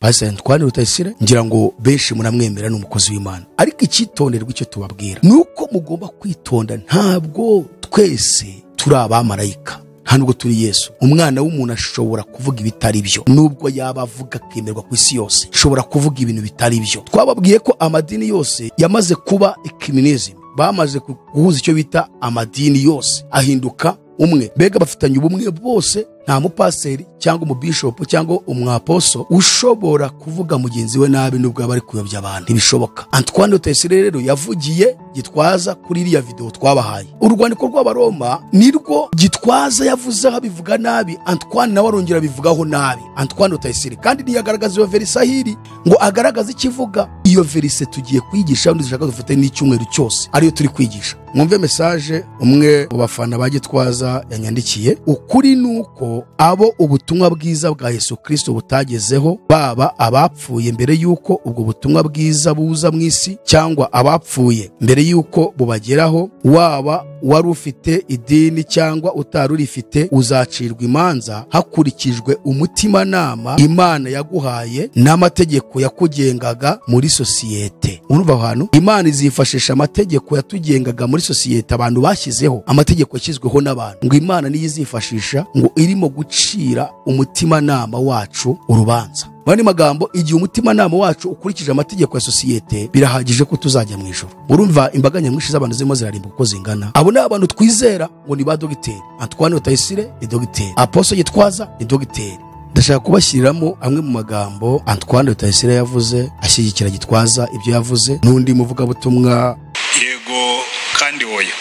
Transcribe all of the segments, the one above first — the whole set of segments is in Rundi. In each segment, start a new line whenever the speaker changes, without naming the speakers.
Pastor Antoine Rutayisire ngira ngo benshi muramwemera, ni umukozi w'Imana. Ariko icyitonderwa icyo tubabwira nuko mugomba kwitonda, ntabwo twese turi abamarayika, nta nubwo turi Yesu. Umwana w'umuntu ashobora kuvuga ibitari byo, nubwo yaba avuga akemerwa ku isi yose, ashobora kuvuga ibintu bitari byo. Twababwiye ko amadini yose yamaze kuba ecumenism, bamaze guhuza icyo bita amadini yose ahinduka umwe, mbega bafitanye ubumwe bose. Nta mupaseri cyangwa umubishopu cyangwa umwaposo ushobora kuvuga mugenzi we nabi nubwo yaba ari kuyobya abantu, ntibishoboka. Antoine Rutayisire rero yavugiye Gitwaza kuri iriya video twabahaye. Urwandiko rw'Abaroma nirwo Gitwaza yavuzeho abivuga nabi, Antoine nawe arongera abivugaho nabi. Antoine Rutayisire kandi ntiyagaragaza iyo verse ahiri ngo agaragaze ikivuga. Iyo verse tugiye kwigisha, undi dushaka dufate n'icyumweru cyose ariyo turi kwigisha. Mwumve message umwe mu bafana ba Gitwaza yanyandikiye. Ukuri nuko abo ubutumwa bwiza bwa Yesu Kristo butagezeho, baba abapfuye mbere yuko ubwo butumwa bwiza buza mu isi cyangwa abapfuye mbere yuko bubageraho, waba wari ufite idini cyangwa utari urifite, uzacirwa imanza hakurikijwe umutimanama Imana yaguhaye n'amategeko yakugengaga muri sosiyete. Urumva ahantu Imana izifashisha amategeko yatugengaga muri sosiyete abantu bashyizeho, amategeko yashyizweho n'abantu, ngo Imana niyo izifashisha ngo irimo gucira umutimanama wacu urubanza. Mani magambo, igihe umutimanama wacu ukurikije amategeko ya sosiyete birahagije ko tuzajya mu ijuru. Urumva imbaga nyamwinshi z'abantu zirimo zirarimba uko zingana. Abo ni abantu twizera ngo ni ba dogiteri. Antoine Rutayisire ni dogiteri, Apostle Gitwaza ni dogiteri. Ndashaka kubashyiriramo amwe mu magambo Antoine Rutayisire yavuze ashyigikira Gitwaza ibyo yavuze, n'undi muvugabutumwa.
Yego kandi oya.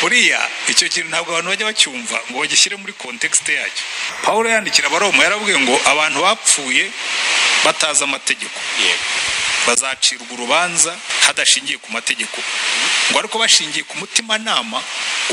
Buriya icyo kintu ntabwo abantu bajya bacyumva ngo bagishyire muri context yacyo. Paulo yandikira Abaroma yarabwiye ngo abantu bapfuye batazi amategeko bazacirwa urubanza hadashingiye ku mategeko, ngo ariko bashingiye ku mutimanama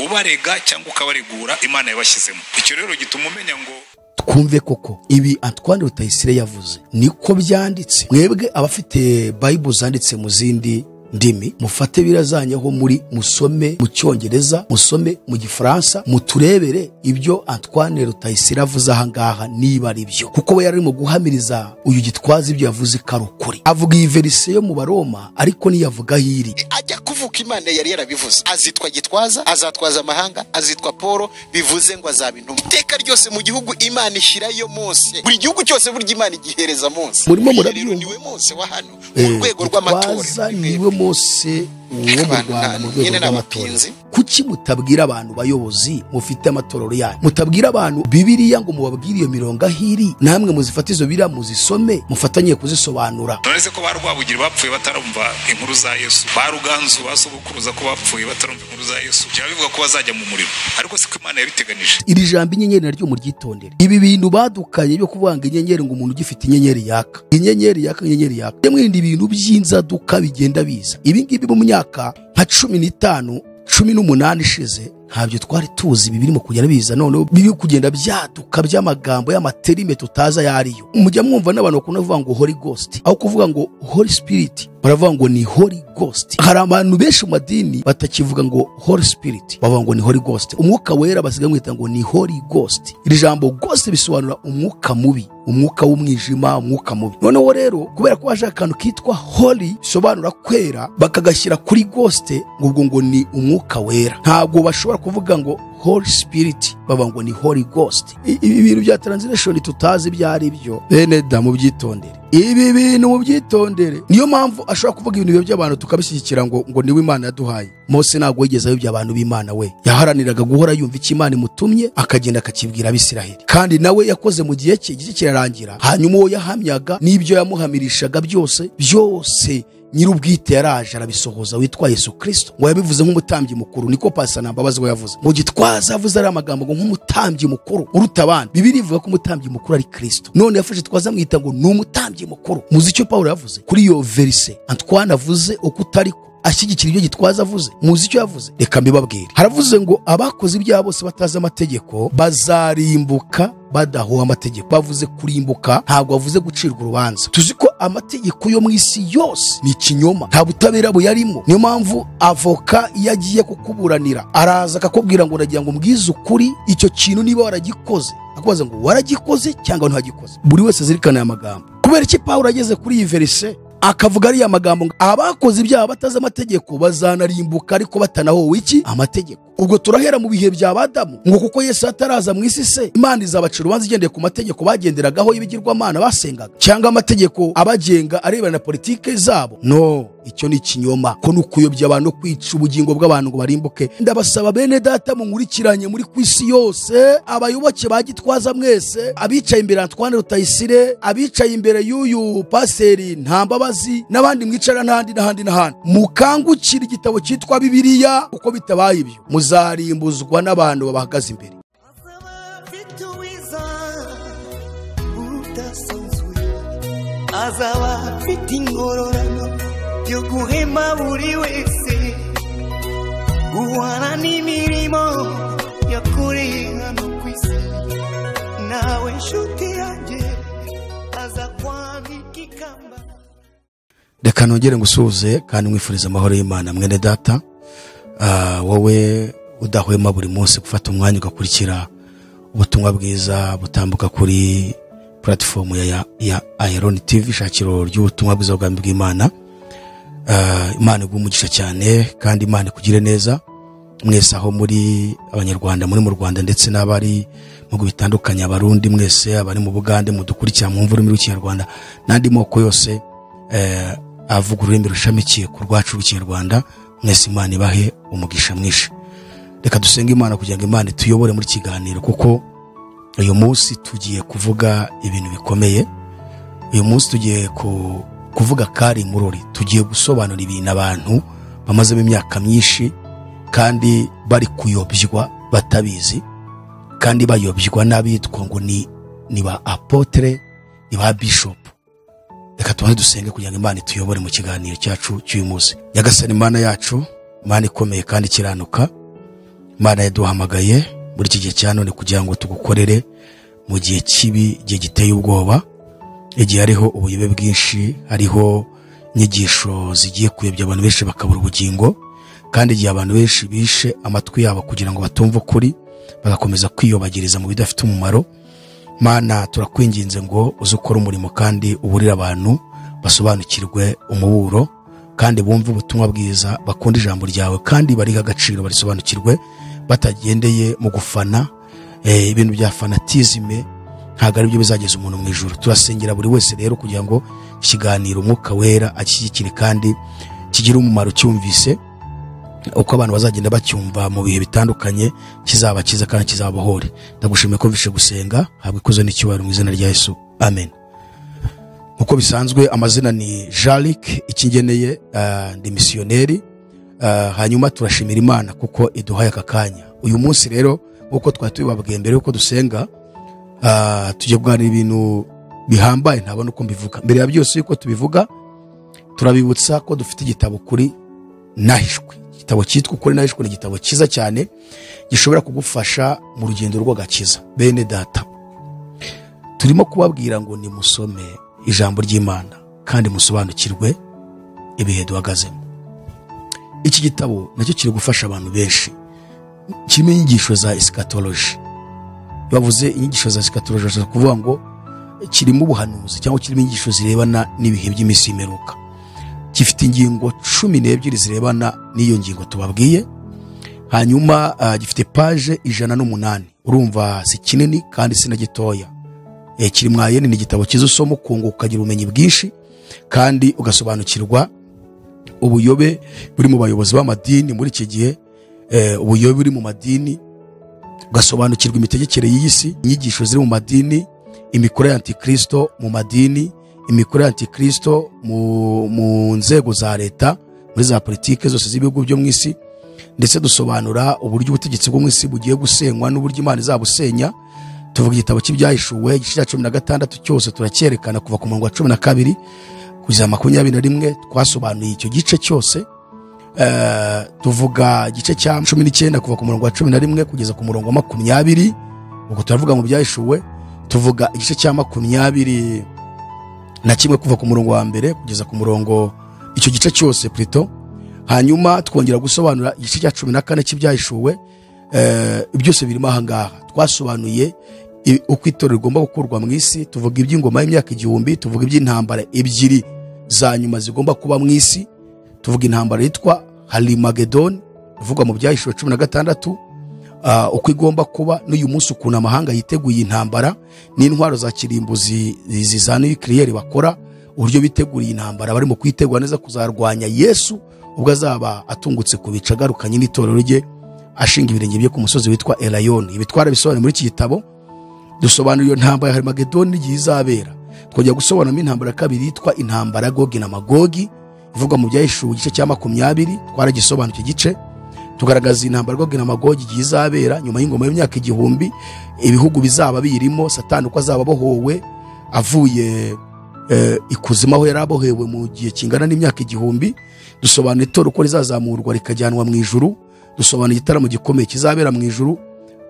ubarega cyangwa ukabaregura Imana yabashyizemo. Icyo rero gituma umenya ngo
twumve koko ibi Antoine Rutayisire yavuze niko byanditse. Mwebwe abafite Bible zanditse mu zindi ndimi, mufate birazanyeho muri musome mu Cyongereza, musome mu Gifaransa, muturebere ibyo Antoine Rutayisire avuze aha ngaha niba ari byo, kuko we yarimo guhamiriza uyu Gitwaza ibyo yavuze karukuri. Avuga iyi verse yo mu Baroma ariko niyavuga hiri
ajya kuvuka Imana yari yarabivuze, azitwa Gitwaza, azatwaza amahanga, azitwa Paul, bivuze ngo azaba intumwa iteka ryose mu gihugu. Imana ishyirayo Mose, buri gihugu cyose burya Imana igihereza Mose.
Murimo murabyumva,
niwe Mose wa hano mu rwego rw'amatorero,
Mose wo mu Rwanda mu rwego rw'amatorero. Kuki mutabwira abantu bayobozi mufite amatorero yanyu, mutabwira abantu Bibiliya ngo mubabwire iyo mirongo ahiri, namwe muzifate izo biriya muzisome mufatanye kuzisobanura?
None se ko ba Rwabugiri bapfuye batarumva inkuru za Yesu, ba Ruganzu basogokuruza ko bapfuye batarumva inkuru za Yesu, byaba bivuga ko bazajya mu muriro, ariko siko Imana yabiteganije.
Iri jambo inyenyeri naryo muryitondere. Ibi bintu badukanye byo kuvanga inyenyeri ngo umuntu ugifite inyenyeri yaka, inyenyeri yaka, inyenyeri yaka, mwirinde ibintu by'inzaduka bigenda biza. Ibi ngibi mu myaka nka 15 18 ishize ntabyo twari tuzi, ibi birimo kugenda biza none biri kugenda byaduka by'amagambo y'amaterime tutaza yariyo. Mujya mwumva n'abantu bakunda kuvuga ngo Holy Ghost aho kuvuga ngo Holy Spirit, baravuga ngo ni Holy Ghost. Hari abantu benshi mu madini batakivuga ngo Holy Spirit, bavuga ngo ni Holy Ghost. Umwuka wera basigaye mwita ngo ni Holy Ghost. Iri jambo Ghost bisobanura umwuka mubi, umwuka w'umwijima, umwuka mubi. Noneho rero kubera ko haje akantu kitwa Holy bisobanura kwera, bakagashyira kuri Ghost ngo ngo ni umwuka wera. Ntabwo bashobora kuvuga ngo Holy Spirit, bavuga ngo ni Holy Ghost. Ibi bintu bya translation tutazi byari byo, bene da mubyitondere. Ibi bintu mubyitondere. Niyo mpamvu ashobora kuvuga ibintu by'abantu tukabishyigikira ngo ngo niwe Imana yaduhaye. Mose ntabwo yigeze ayobya abantu b'Imana, we yaharaniraga guhora yumva icyo Imana imutumye akagenda akakibwira Abisiraheli, kandi nawe yakoze mu gihe cye, igihe kirarangira. Hanyuma uwo yahamyaga n'ibyo yamuhamirishaga byose byose nyirubwite yaraje arabisohoza, witwa Yesu Kristo. Ngo yabivuze nk'umutambyi mukuru, niko Pastor Nambabazi we yavuze ngo Gitwaza avuze ari amagambo ngo nk'umutambyi mukuru uruta abandi. Bibiliya ivuga ko umutambyi mukuru ari Kristo, none yafashe Gitwaza amwita ngo ni umutambyi mukuru. Muzi icyo Paulo yavuze kuri iyo verse Antoine avuze uko utari Ashyigikira ibyo Gitwaza avuze. Muzi icyo yavuze? Reka mbibabwire. Haravuze ngo abakoze ibyaha bose batazi amategeko bazarimbuka badahuha amategeko. Bavuze kurimbuka, ntabwo bavuze gucirwa urubanza. Tuzi ko amategeko yo mu isi yose ni ikinyoma, nta butabera buyarimo. Niyo mpamvu avoka iyo agiye kukuburanira araza akakubwira ngo ndagira ngo mbwize ukuri icyo kintu niba waragikoze, akubaza ngo waragikoze cyangwa ntagikoze. Buri wese azirikana aya magambo. Kubera iki Pawulo ageze kuri iyi verse akavuga ariya magambo ngo abakoze ibyaha batazi amategeko bazanarimbuka ariko batanahowe iki? Amategeko. Ubwo turahera mu bihe bya Adamu, ngo kuko Yesu ataraza mu isi se Imana izabacira urubanza igendeye ku mategeko bagenderagaho y'ibigirwamana basengaga, cyangwa amategeko abagenga arebana na politike zabo? No, icyo ni ikinyoma, ko nukuyobya abantu, kwica ubugingo bw'abantu ngo barimbuke. Ndabasaba bene data munkurikiranye muri ku isi yose, abayoboke ba Gitwaza mwese, abicaye imbere Antoine Rutayisire, abicaye imbere y'uyu paseri Ntambabazi n'abandi mwicara n'ahandi n'ahandi n'ahandi, mukangukire igitabo cyitwa Bibiliya, uko bitabaye ibyo muzarimbuzwa n'abantu babahagaze imbere.
Azaba afite ingororano yo guhema buri wese guhana n'imirimo yakoreye hano ku isi, nawe nshuti yanjye aza kwambika ikamba.
Reka nongere ngusuhuze kandi mwifurize amahoro y'Imana mwene data, wowe udahwema buri munsi gufata umwanya ugakurikira ubutumwa bwiza butambuka kuri platform ya Iron TV, ishakiro ry'ubutumwa bwiza bw'Imana. Imana iguhe umugisha cyane kandi Imana ikugire neza mwese aho muri abanyarwanda muri mu Rwanda ndetse n'abari mu bihugu bitandukanye, abarundi mwese, abari mu Bugande mudukurikira mwumva ururimi rw'ikinyarwanda n'andi moko yose avuga ururimi rushamikiye ku rwacu rw'ikinyarwanda, mwese Imana ibahe umugisha mwinshi. Reka dusenge Imana kugira ngo Imana ituyobore muri kiganiro, kuko uyu munsi tugiye kuvuga ibintu bikomeye. Uyu munsi tugiye kuvuga kari murori, tugiye gusobanura ibintu abantu bamazemo imyaka myinshi kandi bari kuyobywa batabizi, kandi bayobywa n'abitwa ngo ni ba apotre, ni ba bishop. Reka tubanze dusenge kugira ngo Imana ituyobore mu kiganiro cyacu cy'uyu munsi. Nyagasani Imana yacu, Imana ikomeye kandi ikiranuka, Imana yaduhamagaye muri iki gihe cya none kugira ngo tugukorere mu gihe kibi, igihe giteye ubwoba, igihe hariho ubuyobe bwinshi, hariho inyigisho zigiye kuyobya abantu benshi bakabura ubugingo, kandi igihe abantu benshi bishe amatwi yabo kugira ngo batumve ukuri, bagakomeza kwiyobagiriza mu bidafite umumaro. Mana turakwinginze ngo uze ukore umurimo kandi uburire abantu basobanukirwe umuburo, kandi bumve ubutumwa bwiza, bakunde ijambo ryawe kandi barihe agaciro, barisobanukirwe batagendeye mu gufana ibintu bya fanatisme, ntabwo ari byo bizageza umuntu mu ijuru. Turasengera buri wese rero kugira ngo ikiganiro Umwuka Wera akishyigikire kandi kigire umumaro cyumvise, uko abantu bazagenda bacyumva mu bihe bitandukanye kizaba kiza kandi kizabohore. Ndagushimiye ko mvishe gusenga, habwe ikuzo n'icyubahiro mu izina rya Yesu, amen. Uko bisanzwe amazina ni Jalik Ikingeneye, ndi missionnaire. Hanyuma turashimira Imana kuko iduhaye aka kanya. Uyu munsi rero uko twari tubibabwiye mbere yuko dusenga, tujye kuganira ibintu bihambaye ntabona uko mbivuga. Mbere ya byose yuko tubivuga, turabibutsa ko dufite igitabo kuri Nahishwe. Igitabo cyitwa Ukuri Nahishwe ni igitabo cyiza cyane gishobora kugufasha mu rugendo rw'agakiza. Bene data, turimo kubabwira ngo nimusome ijambo ry'Imana kandi musobanukirwe ibihe duhagazemo. Iki gitabo nacyo kiri gufasha abantu benshi, kirimo inyigisho za eschatology. Bavuze inyigisho za eschatology bashaka kuvuga ngo kirimo ubuhanuzi cyangwa kirimo inyigisho zirebana n'ibihe by'iminsi y'imperuka. Gifite ingingo 12 zirebana n'iyo ngingo tubabwiye. Hanyuma gifite page 108. Urumva si kinini kandi si na gitoya. Kiri mwayene, ni igitabo cyiza usoma ukunguka ukagira ubumenyi bwinshi kandi ugasobanukirwa ubuyobe buri mu bayobozi b'amadini muri iki gihe, ubuyobe buri mu madini, ugasobanukirwa imitegekere y'iyi si, inyigisho ziri mu madini, imikoro ya antikristo mu madini, imikoro ya antikristo mu nzego za leta, muri za politike zose z'ibihugu byo mu isi, ndetse dusobanura uburyo ubutegetsi bwo mu isi bugiye gusenywa n'uburyo Imana izabusenya. Tuvuga igitabo cy'Ibyahishuwe igice cya 16 cyose turacyerekana kuva ku murongo wa 12 kugeza 21. Twasobanuye icyo gice cyose. Tuvuga igice cya 19 kuva ku murongo wa 11 kugeza ku murongo wa 20, ubwo turavuga mu byahishuwe. Tuvuga igice cya 21 kuva ku murongo wa 1 kugeza ku murongo, icyo gice cyose plutôt. Hanyuma twongera gusobanura igice cya 14 cy'ibyahishuwe. Byose birimo aha ngaha. Twasobanuye uko itorero rigomba gukurwa mu isi, tuvuga iby'ingoma y'imyaka 1000, tuvuga iby'intambara ebyiri za nyuma zigomba kuba mu isi, tuvuga intambara yitwa Harimagedon ivugwa mu byahishuwe 16, uko igomba kuba n'uyu munsi, ukuntu amahanga yiteguye intambara n'intwaro za kirimbuzi za nucleaire bakora, uburyo biteguriye intambara, barimo kwitegura neza kuzarwanya Yesu ubwo azaba atungutse ku bica agarukanye n'itorero rye, ashinga ibirenge bye ku musozi witwa Elayon. Ibi twarabisobanuye muri iki gitabo, dusobanura iyo ntambara ya Harimagedon n'igihe izabera. Twongera gusobanuramo intambara ya kabiri yitwa intambara ya Gogi na Magogi ivugwa mu byahishuwe igice cya 20, twaragisobanuye icyo gice. Tugaragaza intambara ya Gogi na Magogi igihe izabera nyuma y'ingoma y'imyaka 1000, ibihugu bizaba birimo, Satani uko azaba abohowe avuye ikuzimu aho yari abohewe mu gihe kingana n'imyaka 1000. Dusobanura itorero uko rizazamurwa rikajyanwa mu ijuru, dusobanura igitaramo gikomeye kizabera mu ijuru.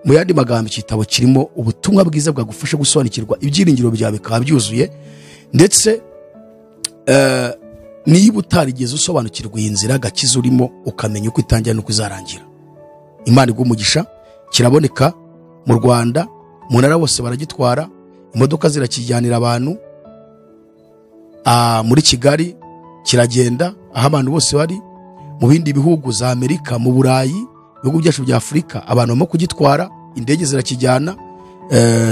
Mu yandi magambo, igitabo kirimo ubutumwa bwiza bwagufasha gusobanukirwa ibyiringiro byawe bikaba byuzuye, ndetse niba utarigeze usobanukirwa iyi nzira gakiza urimo, ukamenya uko itangira n'uko izarangira. Imana iguhe umugisha. Kiraboneka mu Rwanda, mu ntara bose baragitwara, imodoka zirakijyanira abantu. Muri Kigali kiragenda aho abantu bose bari, mu bindi bihugu za Amerika, mu Burayi, ibihugu byacu bya Afurika, abantu barimo kugitwara, indege zirakijyana,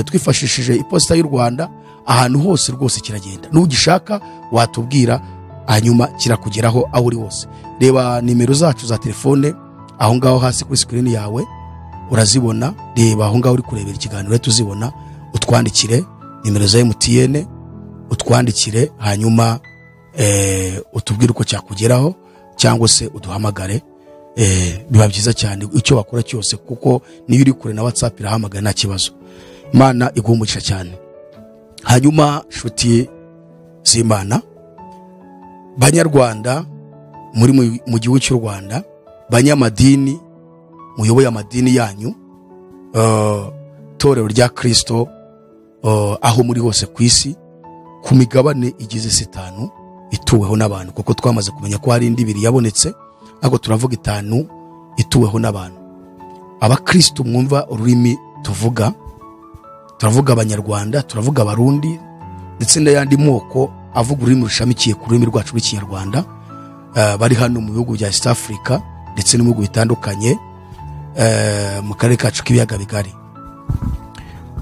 twifashishije iposita y'u Rwanda, ahantu hose rwose kiragenda. N'ugishaka watubwira, hanyuma kirakugeraho aho uri hose. Reba nimero zacu za telefone aho ngaho hasi kuri screen yawe urazibona, reba aho ngaho uri kurebera ikiganiro tuzibona, utwandikire nimero za MTN, utwandikire hanyuma utubwire uko cyakugeraho, cyangwa se uduhamagare. Biba byiza cyane icyo wakora cyose, kuko niyo uri kure na WhatsApp irahamagara nta kibazo. Imana iguhe umugisha cyane. Hanyuma nshuti z'Imana, Banyarwanda muri mu gihugu cy'u Rwanda, banyamadini muyoboye amadini yanyu, torero rya Kristo, aho muri hose ku isi, ku migabane igize 5 ituweho n'abantu, kuko twamaze kumenya ko hari indi ibiri yabonetse, ariko turavuga 5 ituweho n'abantu. Abakristo mwumva ururimi tuvuga, turavuga Abanyarwanda, turavuga Abarundi, ndetse n'ayandi moko avuga ururimi rushamikiye ku rurimi rwacu rw'Ikinyarwanda, bari hano mu bihugu bya East Africa ndetse no mu bihugu bitandukanye, mu karere kacu k'ibiyaga bigari.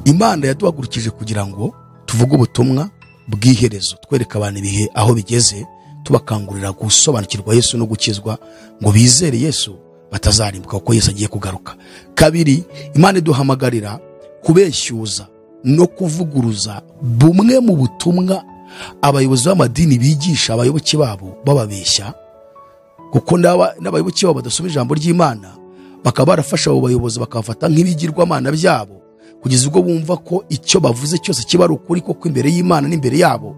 Imana yaduhagurukije kugira ngo tuvuge ubutumwa bw'iherezo, twereka abantu ibihe aho bigeze, tubakangurira gusobanukirwa Yesu no gukizwa ngo bizere Yesu batazarimbuka, kuko Yesu agiye kugaruka. Kabiri, Imana iduhamagarira kubeshyuza no kuvuguruza bumwe mu butumwa abayobozi b'amadini bigisha abayoboke babo bababeshya, kuko n'abayoboke babo badasoma ijambo ry'Imana, bakaba barafasha abo bayobozi bakabafata nk'ibigirwamana byabo, kugeza ubwo bumva ko icyo bavuze cyose kiba ari ukuri koko imbere y'Imana n'imbere yabo.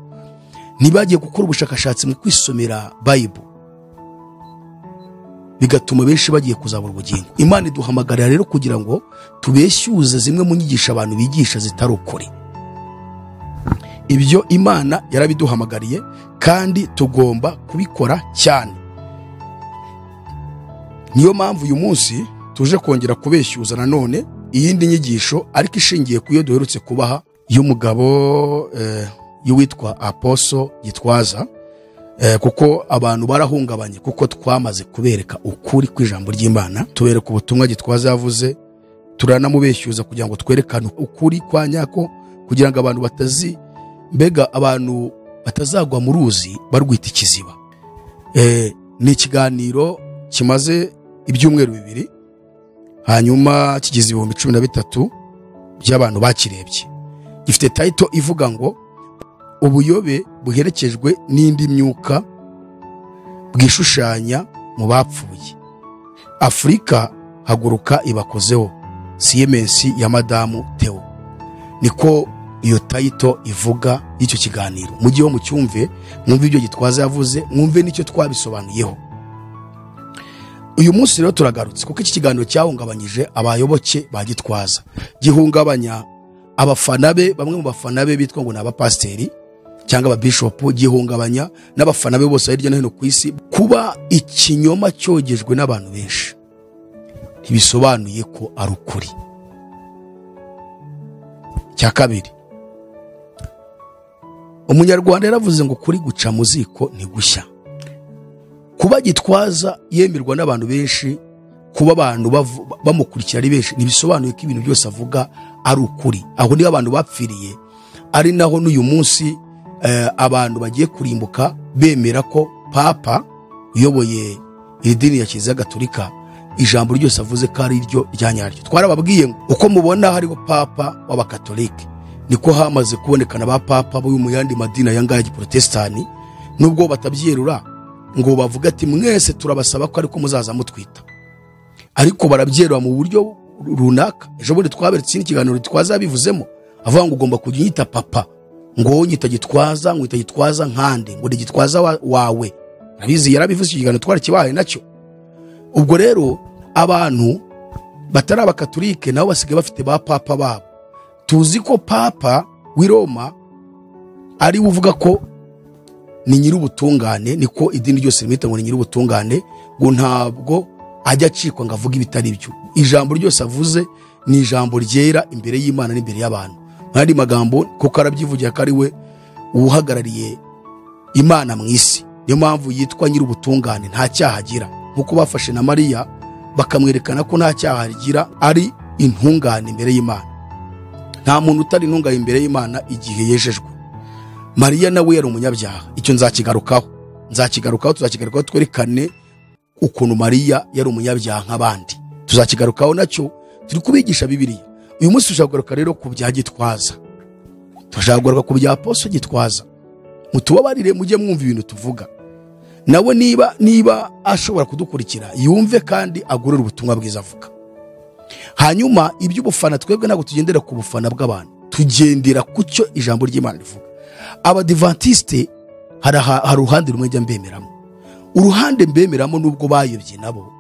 Ntibagiye gukora ubushakashatsi mu kwisomera Bible, bigatuma benshi bagiye kuzabura ubugingo. Imana iduhamagarira rero kugira ngo tubeshyuze zimwe mu nyigisho abantu bigisha zitari ukuri. Ibyo Imana yarabiduhamagariye kandi tugomba kubikora cyane. Niyo mpamvu uyu munsi tuje kongera kubeshyuza nanone iyindi nyigisho, ariko ishingiye ku yo duherutse kubaha y'umugabo y'uwitwa Apostle Gitwaza, kuko abantu barahungabanye, kuko twamaze kubereka ukuri kw'ijambo ry'Imana, tubereka ubutumwa Gitwaza yavuze, turanamubeshyuza kugira ngo twerekane ukuri kwa nyako, kugira ngo abantu batazi, mbega abantu batazagwa mu ruzi barwita ikiziba. Ni ikiganiro kimaze ibyumweru 2, hanyuma kigize 13,000 by'abantu bakirebye. Gifite title ivuga ngo ubuyobe buherekejwe n'indi myuka bwishushanya mu bapfuye. Afrika haguruka ibakozeho, Siemens ya Madamu Theo. Niko iyo title ivuga y'icyo kiganiro. Mugiye mu cyumve, mwumve ibyo Gitwaza yavuze, mwumve n'icyo twabisobanuyeho. Uyu munsi rero turagarutse kuko iki kiganiro cyahungabanyije abayoboke ba Gitwaza, gihungabanya abafana be, bamwe mu bafana be bitwa ngo ni abapasiteri cyangwa ababishopu, gihungabanya n'abafana be bose hirya no hino ku isi. Kuba ikinyoma cyogejwe n'abantu benshi ntibisobanuye ko ari ukuri. Cya kabiri, Umunyarwanda yaravuze ngo kuri guca mu ziko ntigushya. Kuba Gitwaza yemerwa n'abantu benshi, kuba abantu bamukurikira ari benshi, ntibisobanuye ko ibintu byose avuga ari ukuri. Aho niho abantu bapfiriye, ari naho n'uyu munsi abantu bagiye kurimbuka bemera ko Papa uyoboye iri dini ya Kiliziya Gatolika ijambo ryose avuze ko ari ryo rya nyaryo. Twarababwiye ngo uko mubona hariho Papa w'Abakatolike, niko hamaze kubonekana ba Papa bo mu yandi madini aya ngaya ya Giprotestani, nubwo batabyerura ngo bavuga ati mwese turabasaba ko ariko muzaza mutwita, ariko barabyerura mu buryo runaka. Ejo bundi twaberetse ikindi kiganiro twazabivuzemo, avuga ngo ugomba kujya unyita papa, ngo wowe unyita Gitwaza, ngo unyita Gitwaza nkande, ngo ni Gitwaza wawe. Arabizi, yarabivuze, iki kiganiro twarakibahaye nacyo. Ubwo rero abantu batari Abakatolike nabo basigaye bafite ba papa babo. Tuzi ko Papa w'i Roma ari we uvuga ko ni nyir'ubutungane, niko idini ryose rimwita ngo ni nyir'ubutungane, ngo ntabwo ajya acikwa ngo avuge ibitari byo. Ijambo ryose avuze ni ijambo ryera imbere y'Imana n'imbere y'abantu. Mu yandi magambo, kuko arabyivugira ko ari we uhagarariye Imana mu isi, niyo mpamvu yitwa nyir'ubutungane, nta cyaha agira. Nkuko bafashe na Mariya bakamwerekana ko nta cyaha agira, ari intungane imbere y'Imana. Nta muntu utari intungane imbere y'Imana igihe yejejwe. Mariya nawe yari umunyabyaha, icyo nzakigarukaho, tuzakigarukaho twerekane ukuntu Mariya yari umunyabyaha nk'abandi. Tuzakigarukaho nacyo, turi kubigisha Bibiliya. Uyu munsi tushaka kugaruka rero ku bya Gitwaza, turashaka kugaruka ku bya Apostle Gitwaza. Mutubabarire mujye mwumva ibintu tuvuga, nawe niba ashobora kudukurikira yumve kandi agorore ubutumwa bwiza avuga. Hanyuma iby'ubufana, twebwe ntabwo tugendera ku bufana bw'abantu, tugendera ku cyo ijambo ry'Imana rivuga. Abadivantiste hari uruhande rumwe njya mbemeramo. Uruhande mbemeramo nubwo bayobye nabo,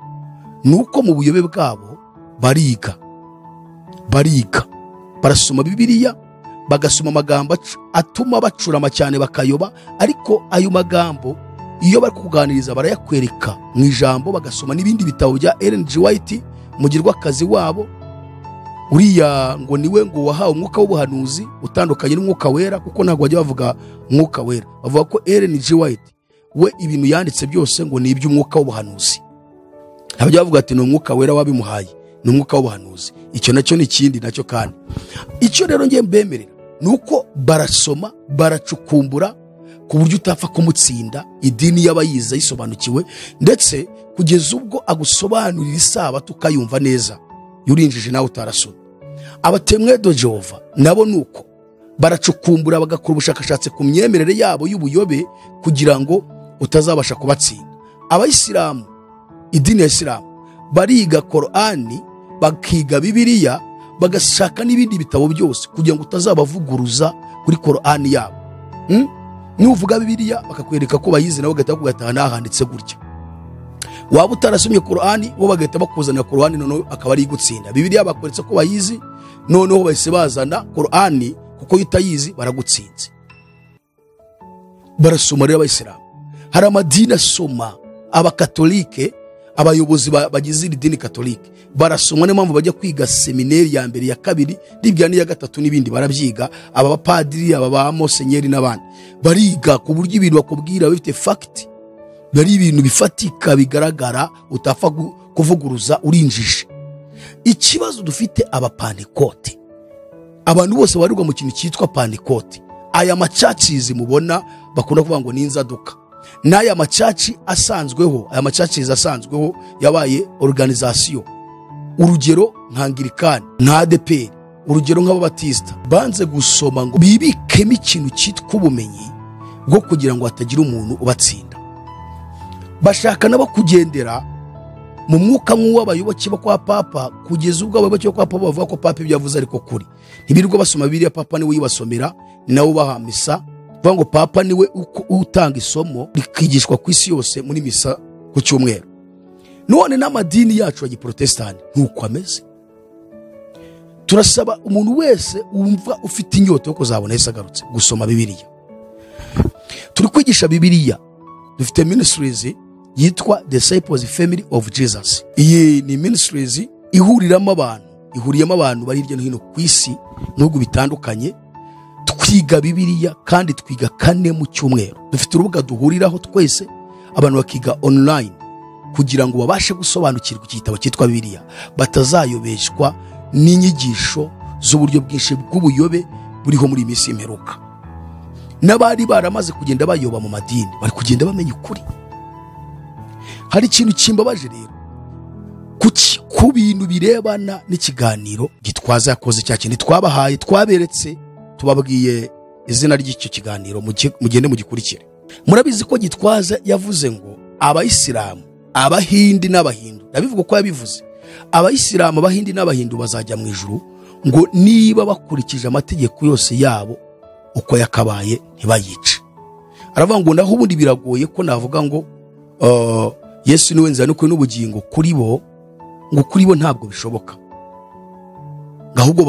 nuko mu buyobe bwabo bariga, barasoma Bibiliya, bagasoma amagambo atuma bacurama cyane bakayoba, ariko ayo magambo iyo bari kuganiriza barayakwereka mu ijambo, bagasoma n'ibindi bitabo bya Ellen G. White, mugirwakazi wabo uriya ngo niwe ngo wahawe umwuka w'ubuhanuzi utandukanye n'umwuka wera, kuko ntabwo bajya bavuga umwuka wera, bavuga ko Ellen G. White we ibintu yanditse byose ngo ni iby'umwuka w'ubuhanuzi. Ntabwo bavuga ati ni umwuka wera wabimuhaye, ni umwuka w'ubuhanuzi. Icyo nacyo ni ikindi nacyo. Kandi icyo rero ngiye mbemerera ni uko barasoma, baracukumbura ku buryo utapfa kumutsinda. Idini y'abayize yisobanukiwe, ndetse kugeza ubwo agusobanurira isabato ukayumva neza, yurinjije nawe utarasoma. Abatemwedo Jehova nabo nuko baracukumbura, bagakora ubushakashatsi ku myemerere yabo y'ubuyobe kugira ngo utazabasha kubatsinda. Abayisilamu, idini ya Isilamu, bariga Korani, bakiga Bibiliya, bagashaka n'ibindi bitabo byose kugira ngo utazabavuguruza kuri Korani yabo. Nuvuga Bibiliya bakakwereka ko bayize, nabo bagahita bakugataha nahanditse gutya. Waba utarasomye Korani, bo bagahita bakuzanira Korani, noneho akaba ari igutsinda. Bibiliya bakweretse ko bayizi, noneho bahise bazana Korani, kuko iyo utayizi baragutsinze. Barasoma rero Abayisilamu. Hari amadini asoma, Abakatolike, abayobozi bagize iri dini Katolike barasoma, niyo mpamvu bajya kwiga seminari ya mbere, ya kabiri, n'ibya n'iya gatatu n'ibindi barabyiga. Aba bapadiri, aba ba monsenyeri n'abandi bariga ku buryo ibintu bakubwira bifite fact, bari ibintu bifatika bigaragara, utapfa kuvuguruza urinjije. Ikibazo dufite Abapantekote, abantu bose barirwa mu kintu cyitwa Pantekote. Aya macacizi mubona bakunda kuvuga ngo ni inzaduka, n'aya macaci asanzweho, aya macacizi asanzweho yabaye organisation. Urugero nka Anglikani, nka ADEPR, urugero nk'Ababatista, banze gusoma ngo bibikemo ikintu cyitwa ubumenyi bwo kugira ngo hatagira umuntu ubatsinda. Bashaka nabo kugendera mu mwuka nk'uw'abayoboke bo kwa Papa, kugeza ubwo abayoboke bo kwa Papa bavuga ko Papa ibyo yavuze ariko kuri. Ntibirirwa basoma Bibiliya, Papa niwe uyibasomera, ni nawe ubaha misa. Bavuga ngo Papa niwe utanga isomo rikigishwa ku isi yose muri misa ku cyumweru. None n'amadini yacu ya giprotestani ntuko ameze. Turasaba umuntu wese wumva ufite inyota yo kuzabona Yesu agarutse gusoma Bibiliya. Turi kwigisha Bibiliya, dufite ministries yitwa Disciples Family of Jesus. Iyi ni ministries ihuriramo abantu, ihuriyemo abantu bari hirya no hino ku isi mu bihugu bitandukanye. Twiga Bibiliya kandi twiga 4 mu cyumweru. Dufite urubuga duhuriraho twese, abantu bakiga online kugira ngo babashe gusobanukirwa iki gitabo cyitwa Bibiliya, batazayobeshwa n'inyigisho z'uburyo bwinshi bw'ubuyobe buriho muri minsi y'imperuka. N'abari baramaze kugenda bayoba mu madini bari kugenda bamenya ukuri. Hari ikintu kimbabaje rero ku bintu birebana n'ikiganiro Gitwaza yakoze, cya kintu twabahaye, twaberetse, tubabwiye izina ry'icyo kiganiro, mugende mugikurikire. Murabizi ko Gitwaza yavuze ngo abayisilamu, abahindi n'abahindu, ndabivuga ko yabivuze, abayisilamu, abahindi n'abahindu bazajya mu ijuru ngo niba bakurikije amategeko yose yabo uko yakabaye ntibayice. Aravuga ngo naho ubundi biragoye ko navuga ngo Yesu niwe nzira n'ukuri n'ubugingo kuri bo, ngo kuri bo ntabwo bishoboka, ahubwo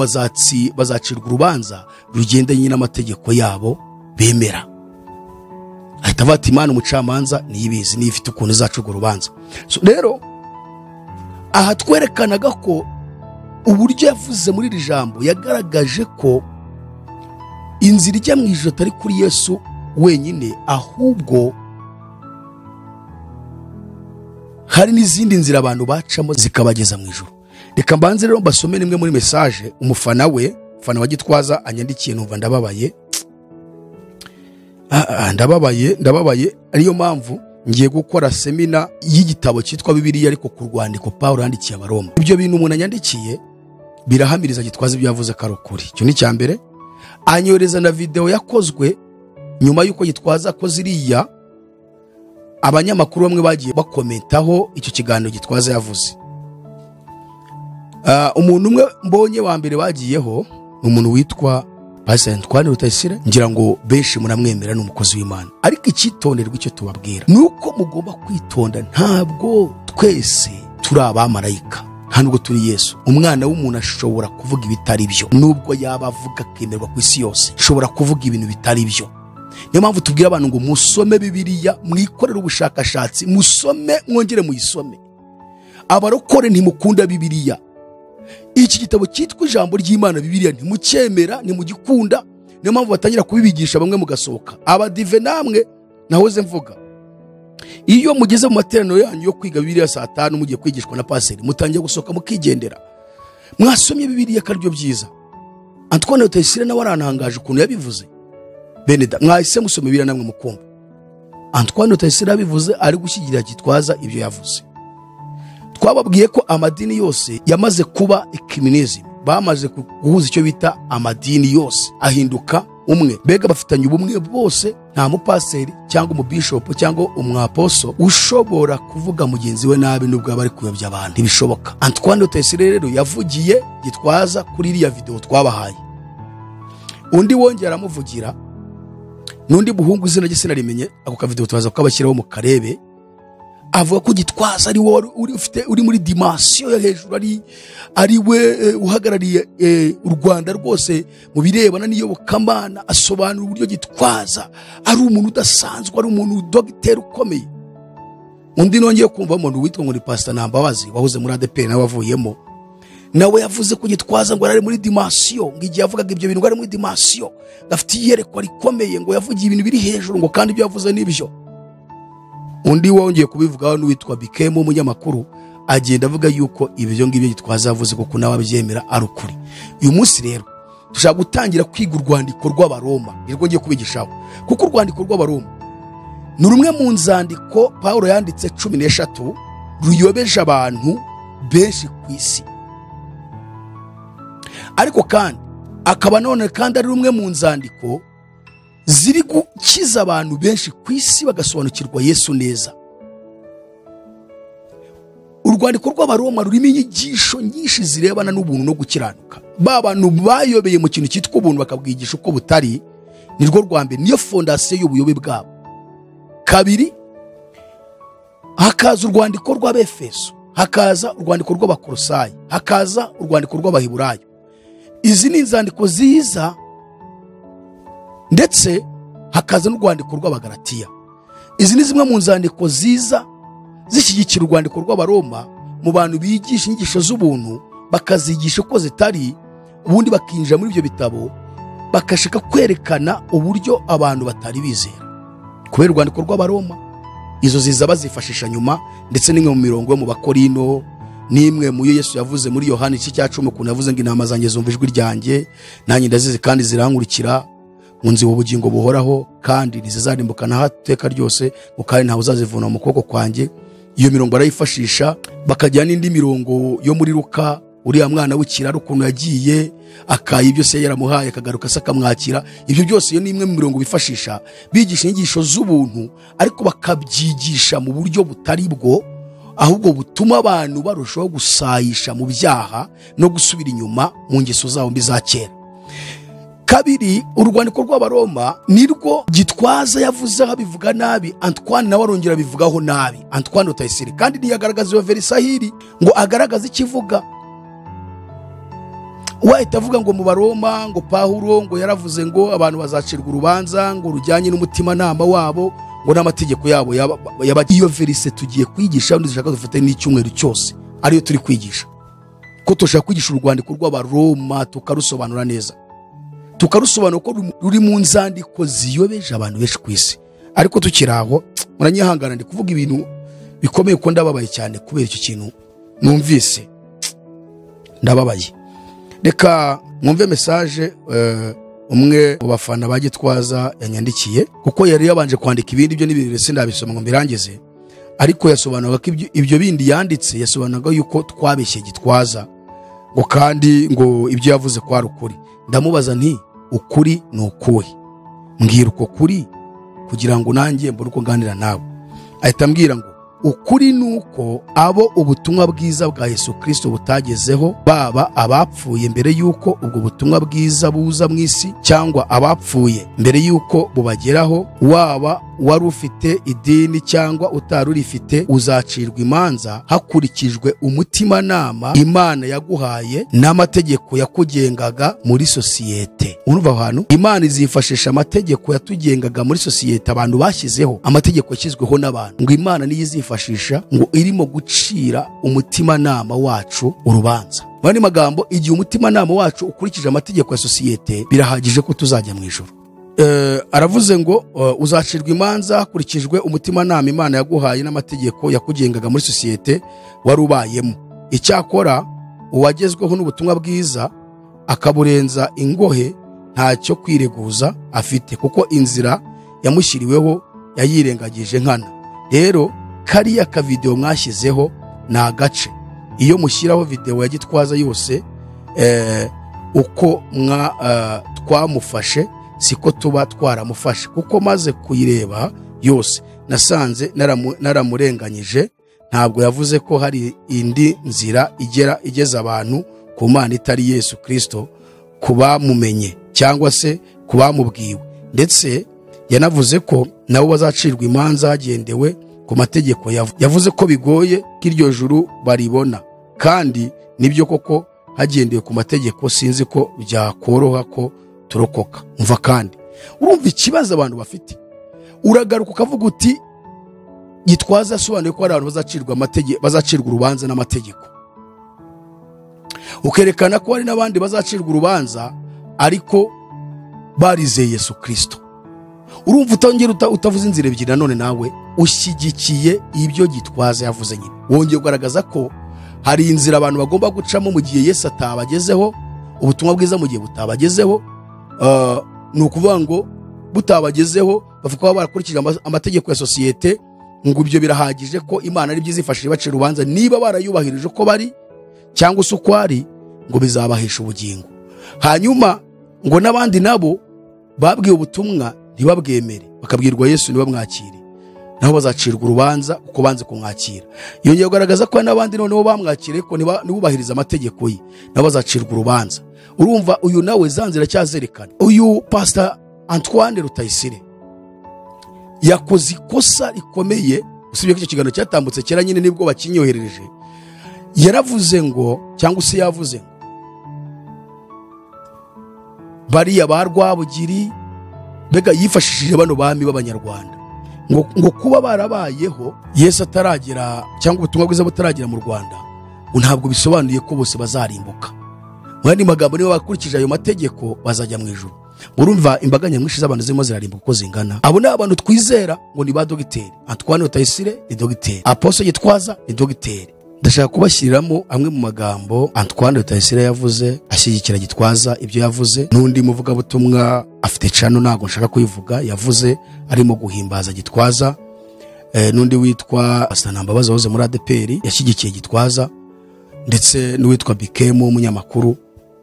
bazacirwa urubanza rugendanye n'amategeko yabo bemera. Ahita avuga ati Imana umucamanza niyibizi, niyo ifite ukuntu izacirwa urubanza. So rero aha twerekanaga ko uburyo yavuze muri iri jambo yagaragaje ko inzira ijya mu ijuru atari kuri Yesu wenyine, ahubwo hari n'izindi nzira abantu bacamo zikabageza mu ijuru. Reka mbanze rero mbasome nimwe muri message umufana we, umufana wa Gitwaza anyandikiye, numva ndababaye. Ndababaye, ariyo mpamvu ngiye gukora semina y'igitabo cyitwa Bibiliya ariko ku rwandiko Paulo yandikiye Abaroma. Ibyo bintu umuntu anyandikiye birahamiriza Gitwaza ibyo yavuze ko ari ukuri. Icyo ni cya mbere. Anyohereza na video yakozwe nyuma y'uko Gitwaza akoze iriya, abanyamakuru bamwe bagiye bakomentaho icyo kiganiro Gitwaza yavuze. Umuntu umwe mbonye wa mbere bagiyeho ni umuntu witwa Pastor Antoine Rutayisire, ngira ngo benshi muramwemera, ni umukozi w'Imana. Ariko icyitonderwa icyo tubabwira nuko mugomba kwitonda, ntabwo twese turi abamarayika, nta nubwo turi Yesu. Umwana w'umuntu ashobora kuvuga ibitari byo, nubwo yaba avuga akemerwa ku isi yose, ashobora kuvuga ibintu bitari byo. Niyo mpamvu tubwira abantu ngo musome Bibiliya, mwikorere ubushakashatsi, musome mwongere muyisome. Abarokore ntimukunda Bibiliya. Iki gitabo cyitwa ijambo ry'Imana Bibiliya ntimucyemera, ntimugikunda. Niyo mpamvu batangira kubibigisha bamwe mugasohoka. Abadive namwe nahoze mvuga, iyo mugeze mu materaniro yanyu yo kwiga Bibiliya saa 5 mugiye kwigishwa na paseri, mutangiye gusohoka mukigendera. Mwasomye Bibiliya karyo byiza. Antoine Rutayisire nawe arantangaje ukuntu yabivuze. Beneda mwahise musoma Bibiliya namwe mukumva. Antoine Rutayisire yabivuze ari gushyigikira Gitwaza ibyo yavuze. Twababwiye ko amadini yose yamaze kuba ecumenism, bamaze guhuza icyo bita amadini yose ahinduka umwe, mbega bafitanye ubumwe bose. Nta mupaseri cyangwa umubishop cyangwa umwaposo ushobora kuvuga mugenzi we nabi nubwo aba ari kuyobya abantu, ntibishoboka. Antoine Rutayisire rero yavugiye Gitwaza kuri iriya video twabahaye. Undi wongera aramuvugira n'undi muhungu izina rye sinarimenye, ako ka video tubaza kukabashyiraho mu karebe, avuga ko Gitwaza ari wowe uri muri dimension yo hejuru, ari we uhagarariye u Rwanda rwose mu birebana n'iyobokamana. Asobanura uburyo Gitwaza ari umuntu udasanzwe, ari umuntu dogiteri ukomeye. Undi nongeye kumva umuntu witwa ngo ni Pastor Nambabazi wahoze muri ADEPR nawe avuyemo, nawe yavuze ko Gitwaza ngo ari muri dimension, ngo igihe yavugaga ibyo bintu ngo ari muri dimension, afite iyerekwa rikomeye, ngo yavugiye ibintu biri hejuru, ngo kandi ibyo yavuze nibyo. Undi wongeye kubivugaho n'uwitwa Bikemo umunyamakuru, agenda avuga yuko ibyo ngibyo Gitwaza yavuze kuko nawe abyemera ari ukuri. Uyu munsi rero dushaka gutangira kwiga urwandiko rw'Abaroma, nirwo ngiye kubigishaho, kuko urwandiko rw'Abaroma ni rumwe mu nzandiko Paulo yanditse 13 ruyobeje abantu benshi ku isi. Ariko kandi akaba none kandi ari rumwe mu nzandiko ziri gukiza abantu benshi ku isi bagasobanukirwa Yesu neza. Urwandiko rw'Abaroma rurimo inyigisho nyinshi zirebana n'ubuntu no gukiranuka. Ba bantu bayobeye mu kintu cyitwa ubuntu bakabwigisha uko butari, nirwo rwa mbere, niyo fondasiyo y'ubuyobe bwabo. Kabiri, Hakaza urwandiko rw'Abefeso, hakaza urwandiko rw'Abakolosayi, hakaza urwandiko rw'Abaheburayo. Izi ni inzandiko ziza, ndetse hakaza n'urwandiko rw'Abagalatiya. Izi ni zimwe mu nzandiko ziza zishyigikira urwandiko rw'Abaroma mu bantu bigisha inyigisho z'ubuntu, bakazigisha uko zitari, ubundi bakinjira muri ibyo bitabo bakashaka kwerekana uburyo abantu batari bizera kubera urwandiko rw'Abaroma. Izo ziza bazifashisha nyuma, ndetse n'imwe mu mirongo yo mu Bakorino, n'imwe mu yo Yesu yavuze muri Yohana igice cya 10, ukuntu yavuze ngo intama zanjye zumva ijwi ryanjye, nanjye ndazizi kandi zirankurikira, ngo nzi ubugingo buhoraho kandi ntizizarimbuka na hato iteka ryose, ngo kandi ntawe uzazivuna mu kuboko kwanjye. Iyo mirongo barayifashisha, bakajya n'indi mirongo yo muri Luka, uriya mwana w'ikiraro ukuntu yagiye akaye ibyo se yaramuhaye akagaruka se akamwakira. Ibyo byose iyo ni imwe mu mirongo bifashisha bigisha inyigisho z'ubuntu, ariko bakabyigisha mu buryo butari bwo, ahubwo butuma abantu barushaho gusayisha mu byaha no gusubira inyuma mu ngeso zabo mbi za kera. Kabiri, urwandiko rw'Abaroma nirwo Gitwaza yavuzeho abivuga nabi, Antoine nawe arongera abivugaho nabi, Antoine Rutayisire, kandi ntiyagaragaza iyo verisahiri ngo agaragaze ikivuga. Wahita avuga ngo mu Baroma ngo Pawulo ngo yaravuze ngo abantu bazacirwa urubanza ngo rujyanye n'umutimanama wabo ngo n'amategeko yabo yaba. Iyo verise tugiye kwigisha, ndashaka dufate n'icyumweru cyose ariyo turi kwigisha, ko tushaka kwigisha urwandiko rw'Abaroma tukarusobanura neza, tukarusobanura ko ruri mu nzandiko ziyobeje abantu benshi ku isi. Ariko tukiraho muranyihangana, ndi kuvuga ibintu bikomeye ko ndababaye cyane kubera icyo kintu numvise, ndababaye. Reka mwumve message umwe mu bafana ba Gitwaza yanyandikiye, kuko yari yabanje kwandika ibindi byo n'ibindi sindabisoma ngo mbirangize, ariko yasobanuraga ko ibyo bindi yanditse yasobanuraga yuko twabeshye Gitwaza, ngo kandi ngo ibyo yavuze ko ari ukuri. Ndamubaza nti ukuri ni ukuhe? Mbwira uko kuri kugira ngo nanjye mbone uko nganira nawe. Ahita ambwira ngo ukuri nuko abo ubutumwa bwiza bwa Yesu Kristo butagezeho, baba abapfuye mbere yuko ubwo butumwa bwiza buza mu isi, cyangwa abapfuye mbere yuko bubageraho, waba wari ufite idini cyangwa utari urifite, uzacirwa imanza hakurikijwe umutimanama Imana yaguhaye n'amategeko yakugengaga muri sosiyete. Urumva aho hantu Imana izifashisha amategeko yatugengaga muri sosiyete abantu bashyizeho, amategeko yashyizweho n'abantu, ngo Imana niyo izifashisha ngo irimo gucira umutimanama wacu urubanza. Mu yandi magambo, igihe umutimanama wacu ukurikije amategeko ya sosiyete, birahagije ko tuzajya mu ijuru. Aravuze ngo uzacirwa imanza hakurikijwe umutimanama Imana yaguhaye n'amategeko yakugengaga muri sosiyete wari ubayemo. Icyakora uwagezweho n'ubutumwa bwiza akaburenza ingohe ntacyo kwireguza afite, kuko inzira yamushyiriweho yayirengagije nkana. Rero kariya ka video mwashyizeho ni agace. Iyo mushyiraho video ya Gitwaza yose uko twamufashe siko tuba twaramufashe, kuko maze kuyireba yose nasanze naramurenganyije. Ntabwo yavuze ko hari indi nzira igeza abantu ku Mana itari Yesu Kristo kubamumenye cyangwa se kubamubwiwe, ndetse yanavuze ko nabo bazacirwa imanza hagendewe ku mategeko. Yavuze ko bigoye ko iryo juru baribona, kandi nibyo koko hagendewe ku mategeko sinzi ko byakoroha ko turokoka. Umva kandi urumva ikibazo abantu bafite. Uragaruka ukavuga uti Gitwaza asobanuye ko hari abantu bazacirwa amategeko, bazacirwa urubanza n'amategeko, ukerekana ko hari n'abandi bazacirwa urubanza ariko barizeye Yesu Kristo. Urumva utongera utavuze inzira ebyiri, nanone nawe ushyigikiye ibyo Gitwaza yavuze nyine. Wongeye kugaragaza ko hari inzira abantu bagomba gucamo mu gihe Yesu atabagezeho, ubutumwa bwiza mu gihe butabagezeho. Ni ukuvuga ngo butabagezeho bavuga ko barakurikije amategeko ya sosiyete, ngo ibyo birahagije ko Imana ari byizifashije bacira urubanza niba barayubahirije uko bari cyangwa se uko ari, ngo bizabahesha ubugingo. Hanyuma ngo n'abandi nabo babwiye ubutumwa ntibabwemere, bakabwirwa Yesu ntibamwakire, nabo bazacirwa urubanza uko banze kumwakira. Yongeye kugaragaza ko n'abandi noneho bamwakire ko ntibubahiriza amategeko ye, nabo bazacirwa urubanza. Urumva uyu nawe zanzira cyazerekana. Uyu Pastor Antoine Rutayisire yakoze ikosa rikomeye Usibye ko icyo kiganiro cyatambutse kera nyine nibwo bakinyoherereje, yaravuze ngo, cyangwa se yavuze ngo bariya ba Rwabugiri, mbega yifashishije bano bami b'Abanyarwanda ngo kuba barabayeho Yesu ataragera cyangwa ubutumwa bwiza butaragera mu Rwanda, ntabwo bisobanuye ko bose bazarimbuka. Mu yandi magambo, niba bakurikije ayo mategeko bazajya mu ijuru. Murumva imbaga nyamwinshi z'abantu zirimo zirarimbuka uko zingana. Abo ni abantu twizera ngo ni ba dogiteri. Antoine Rutayisire ni dogiteri, Apostle Gitwaza ni dogiteri. Ndashaka kubashyiriramo amwe mu magambo Antoine Rutayisire yavuze ashyigikira Gitwaza ibyo yavuze, n'undi muvugabutumwa afite cano ntabwo nshaka kuyivuga yavuze arimo guhimbaza Gitwaza, n'undi witwa Asanambabazi wahoze muri ADPR yashyigikiye Gitwaza, ndetse n'uwitwa Bikemu w'umunyamakuru,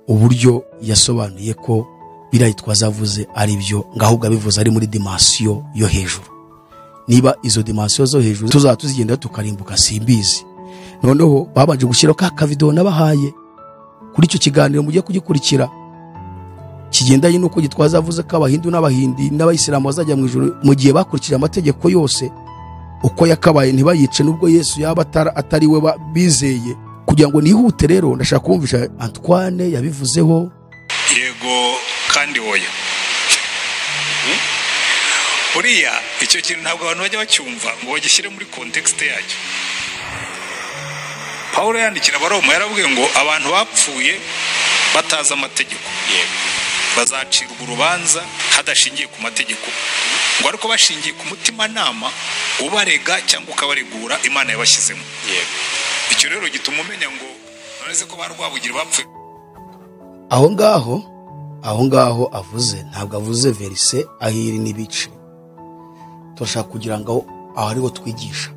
uburyo yasobanuye ko biriya Gitwaza avuze ari byo, ngahubwo abivuze ari muri dimensiyo yo hejuru. Niba izo dimensiyo zo hejuru tuzaba tuzigenda tukarimbuka simbizi. Noneho babanje gushyiraho ka kavideo nabahaye kuri icyo kiganiro, mugiye kugikurikira, kigendanye n'uko Gitwaza avuze ko Abahindu n'Abahindi n'Abayisilamu bazajya mu ijuru mu gihe bakurikije amategeko yose uko yakabaye, ntibayice nubwo Yesu yaba atari we bizeye. Kugira ngo nihute rero, ndashaka kumvisha Antoine yabivuzeho.
Yego kandi oya. Buriya icyo kintu ntabwo abantu bajya bacyumva ngo bagishyire muri context yacyo. Pawulo yandikira Abaroma yarabwiye ngo abantu bapfuye batazi amategeko bazacirwa urubanza hadashingiye ku mategeko, ngo ariko bashingiye ku mutimanama ubarega cyangwa ukabaregura Imana yabashyizemo. Icyo rero gituma umenya ngo nonese ko ba Rwabugiri bapfuye.
Aho ngaho avuze, ntabwo avuze verise ahiri n'ibice. Turashaka kugira ngo aho ariho twigisha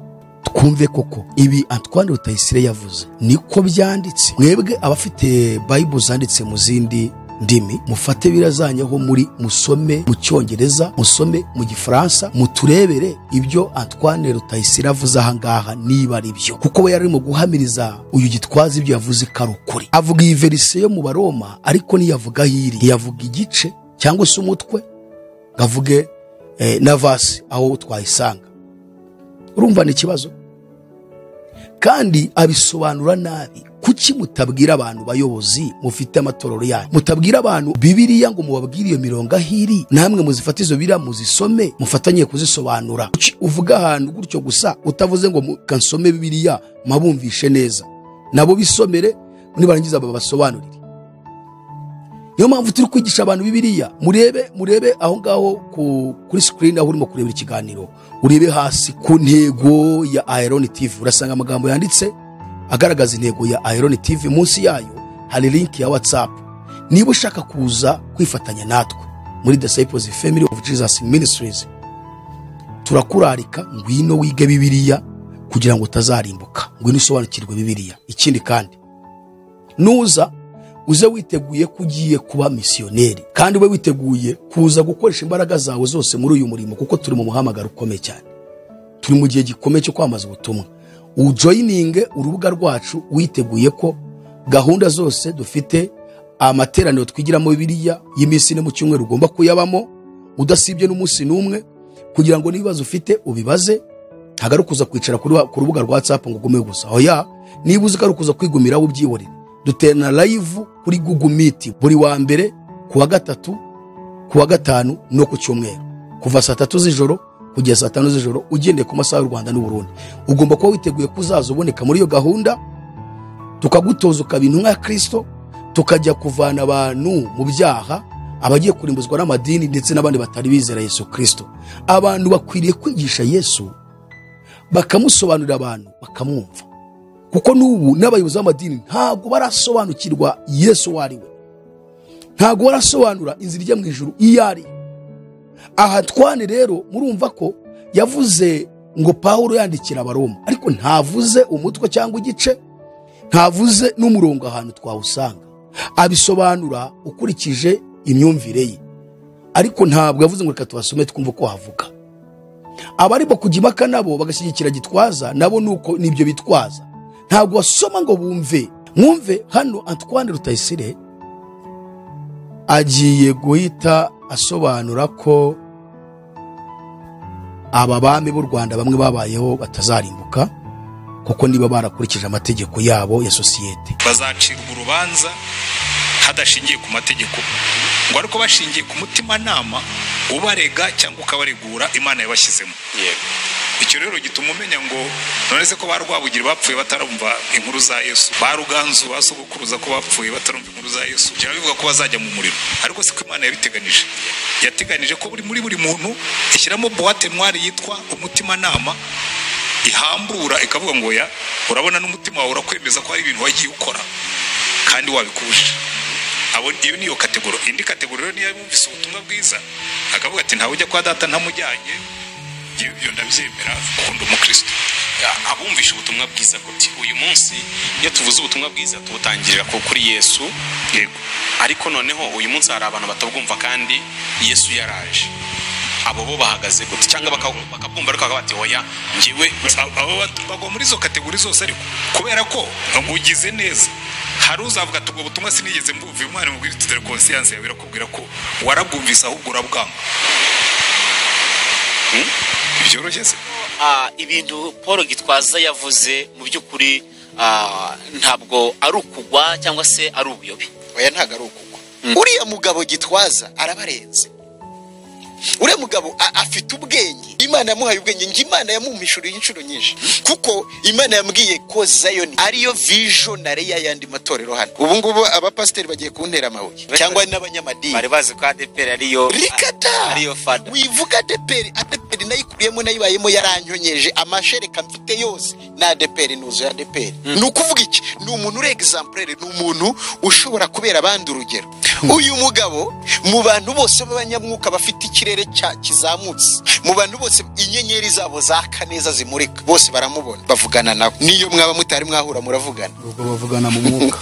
twumve koko ibi Antoine Rutayisire yavuze niko byanditse. Mwebwe abafite Bible zanditse mu zindi ndimi, mufate birazanyeho muri musome mu Cyongereza, musome mu Gifaransa, muturebere ibyo Antoine Rutayisire avuze aha ngaha niba ari byo, kuko we yarimo guhamiriza uyu Gitwaza ibyo yavuze karukuri. Avuga iyi verise yo mu Baroma, ariko ntiyavuga hiri, ntiyavuga igice cyangwa se umutwe, ngavuge na vasi aho twayisanga. Urumva ni ikibazo, kandi abisobanura nabi. Kuki mutabwira abantu bayobozi mufite amatorero yanyu, mutabwira abantu Bibiliya ngo mubabwire iyo mirongo ahiri, namwe muzifate izo Bibiliya muzisome, mufatanye kuzisobanura? Kuki uvuga ahantu gutyo gusa utavuze ngo kansome Bibiliya mabumvishe neza, nabo bisomere nibarangiza babasobanurire? Niyo mpamvu turi kwigisha abantu Bibiliya. Murebe aho ngaho kuri screen aho urimo kurebera ikiganiro, urebe hasi ku ntego ya Iron TV, urasanga amagambo yanditse agaragaza intego ya Iron TV. Munsi yayo hari link ya WhatsApp. Niba ushaka kuza kwifatanya natwe muri Disciples Family of Jesus Ministries, turakurarika ngwino wige Bibiliya kugira ngo utazarimbuka, ngwino usobanukirwe Bibiliya. Ikindi kandi, nuza uze witeguye ko ugiye kuba misiyoneri, kandi ube witeguye kuza gukoresha imbaraga zawe zose muri uyu murimo, kuko turi mu muhamagaro ukomeye cyane, turi mu gihe gikomeye cyo kwamamaza ubutumwa. Ujoyininge urubuga rwacu witeguye ko gahunda zose dufite, amateraniro twigiramo Bibiliya y'iminsi ine mu cyumweru ugomba kuyabamo udasibye n'umunsi n'umwe, kugira ngo n'ibibazo ufite ubibaze. Ntabwo ari ukuza kwicara ku rubuga rwa WhatsApp ngo ugume gusa, oya. Niba uzi ko ari ukuza kwigumira ubyihorere. Duterana live kuri Google Meet buri wa mbere, ku wa gatatu, ku wa gatanu no ku cyumweru, kuva saa 3 z'ijoro kugeza saa 5 z'ijoro, ugendeye ku masaha y'u Rwanda n'u Burundi. Ugomba kuba witeguye kuzaza uboneka muri iyo gahunda, tukagutoza ukaba intumwa ya Kristo, tukajya kuvana abantu mu byaha, abagiye kurimbuzwa n'amadini ndetse n'abandi batari bizera Yesu Kristo. Abantu bakwiriye kwigisha Yesu, bakamusobanurira abantu bakamwumva, kuko n'ubu n'abayobozi b'amadini ntabwo barasobanukirwa Yesu uwo ari we, ntabwo barasobanura inzira ijya mu ijuru iyo ari. Aha Twane rero murumva ko yavuze ngo Pawulo yandikira Abaroma, ariko ntavuze umutwe cyangwa igice, ntavuze n'umurongo ahantu twawusanga. Abisobanura ukurikije imyumvire ye, ariko ntabwo yavuze ngo reka tubasome twumve uko havuga. Abarimo kujya impaka nabo bagashyigikira Gitwaza, nabo nuko nibyo bitwaza, ntabwo basoma ngo bumve. Mwumve hano Antoine Rutayisire agiye guhita asobanura ko Aba bami b'u Rwanda bamwe babayeho batazarimbuka, kuko niba barakurikije amategeko yabo ya sosiyete
bazacirwa urubanza hadashingiye ku mategeko, ngo ariko bashingiye ku mutimanama ubarega cyangwa ukabaregura Imana yabashyizemo.
Yego.
Icyo rero gituma umenya ngo none se ko ba Rwabugiri bapfuye batarumva inkuru za Yesu, ba Ruganzu ba sogokuruza ko bapfuye batarumva inkuru za Yesu, byaba bivuga ko bazajya mu muriro. Ariko siko Imana yabiteganije. Yateganije ko buri muri buri muntu ishyiramo boîte noire yitwa umutimanama, ihambura ikavuga ngo ya urabona n'umutima wawe urakwemeza ko hari ibintu wagiye ukora kandi wabikubujije. Abo iyo niyo category. Indi category rero niyo yumvise ubutumwa bwiza akavuga ati ntawe ujya kwa data ntamujyanye, ibyo ndabyemera kuko umukristo.
Abumvisha ubutumwa bwiza gute uyu munsi? Iyo tuvuze ubutumwa bwiza tubutangirira kuri Yesu.
Yego.
Ariko noneho uyu munsi hari abantu batabwumva kandi Yesu yaraje. Abo bo bahagaze gute? Cyangwa bakabwumva ariko bati oya ngiwe.
Abo bagwa muri izo category zose, ariko kubera ko ugize neza hari uzavuga ati ubwo butumwa sinigeze mbumva. Umwana mubwira ati dore conscience yawe irakubwira ko warabwumvise ahubwo urabwanga. Byoroshye se?
Ibintu Paul Gitwaza yavuze mu by'ukuri ntabwo ari ukugwa cyangwa se ari ubuyobe.
Oya, ntabwo ari ukugwa. Uriya mugabo Gitwaza arabarenze. Uriya mugabo afite ubwenge. Imana yamuhaye ubwenge. Njye Imana yamumpishuriye inshuro nyinshi, kuko Imana yambwiye ko Zion ariyo visionary y'ayandi matorero hano. Ubu ngubu abapasiteri bagiye kuntera amabuye cyangwa n'abanyamadini
bari bazi ko ADEPR ariyo
rikata,
ariyo fada.
Wivuga ADEPR, ADEPR nayikuriyemo nayibayemo yaranyonyeje, amashereka mfite yose na ADEPR, nuzuye ADEPR. Ni ukuvuga iki? Ni umuntu uri exemplaire, ni umuntu ushobora kubera abandi urugero. Uyu mugabo mu bantu bose b'abanyamwuka bafite ikirere kizamutse, mu bantu bose inyenyeri zabo zaka neza zimurika, bose baramubona, bavugana nawe. Niyo mwaba mutari mwahura muravugana,
ubwo bavugana mu mwuka.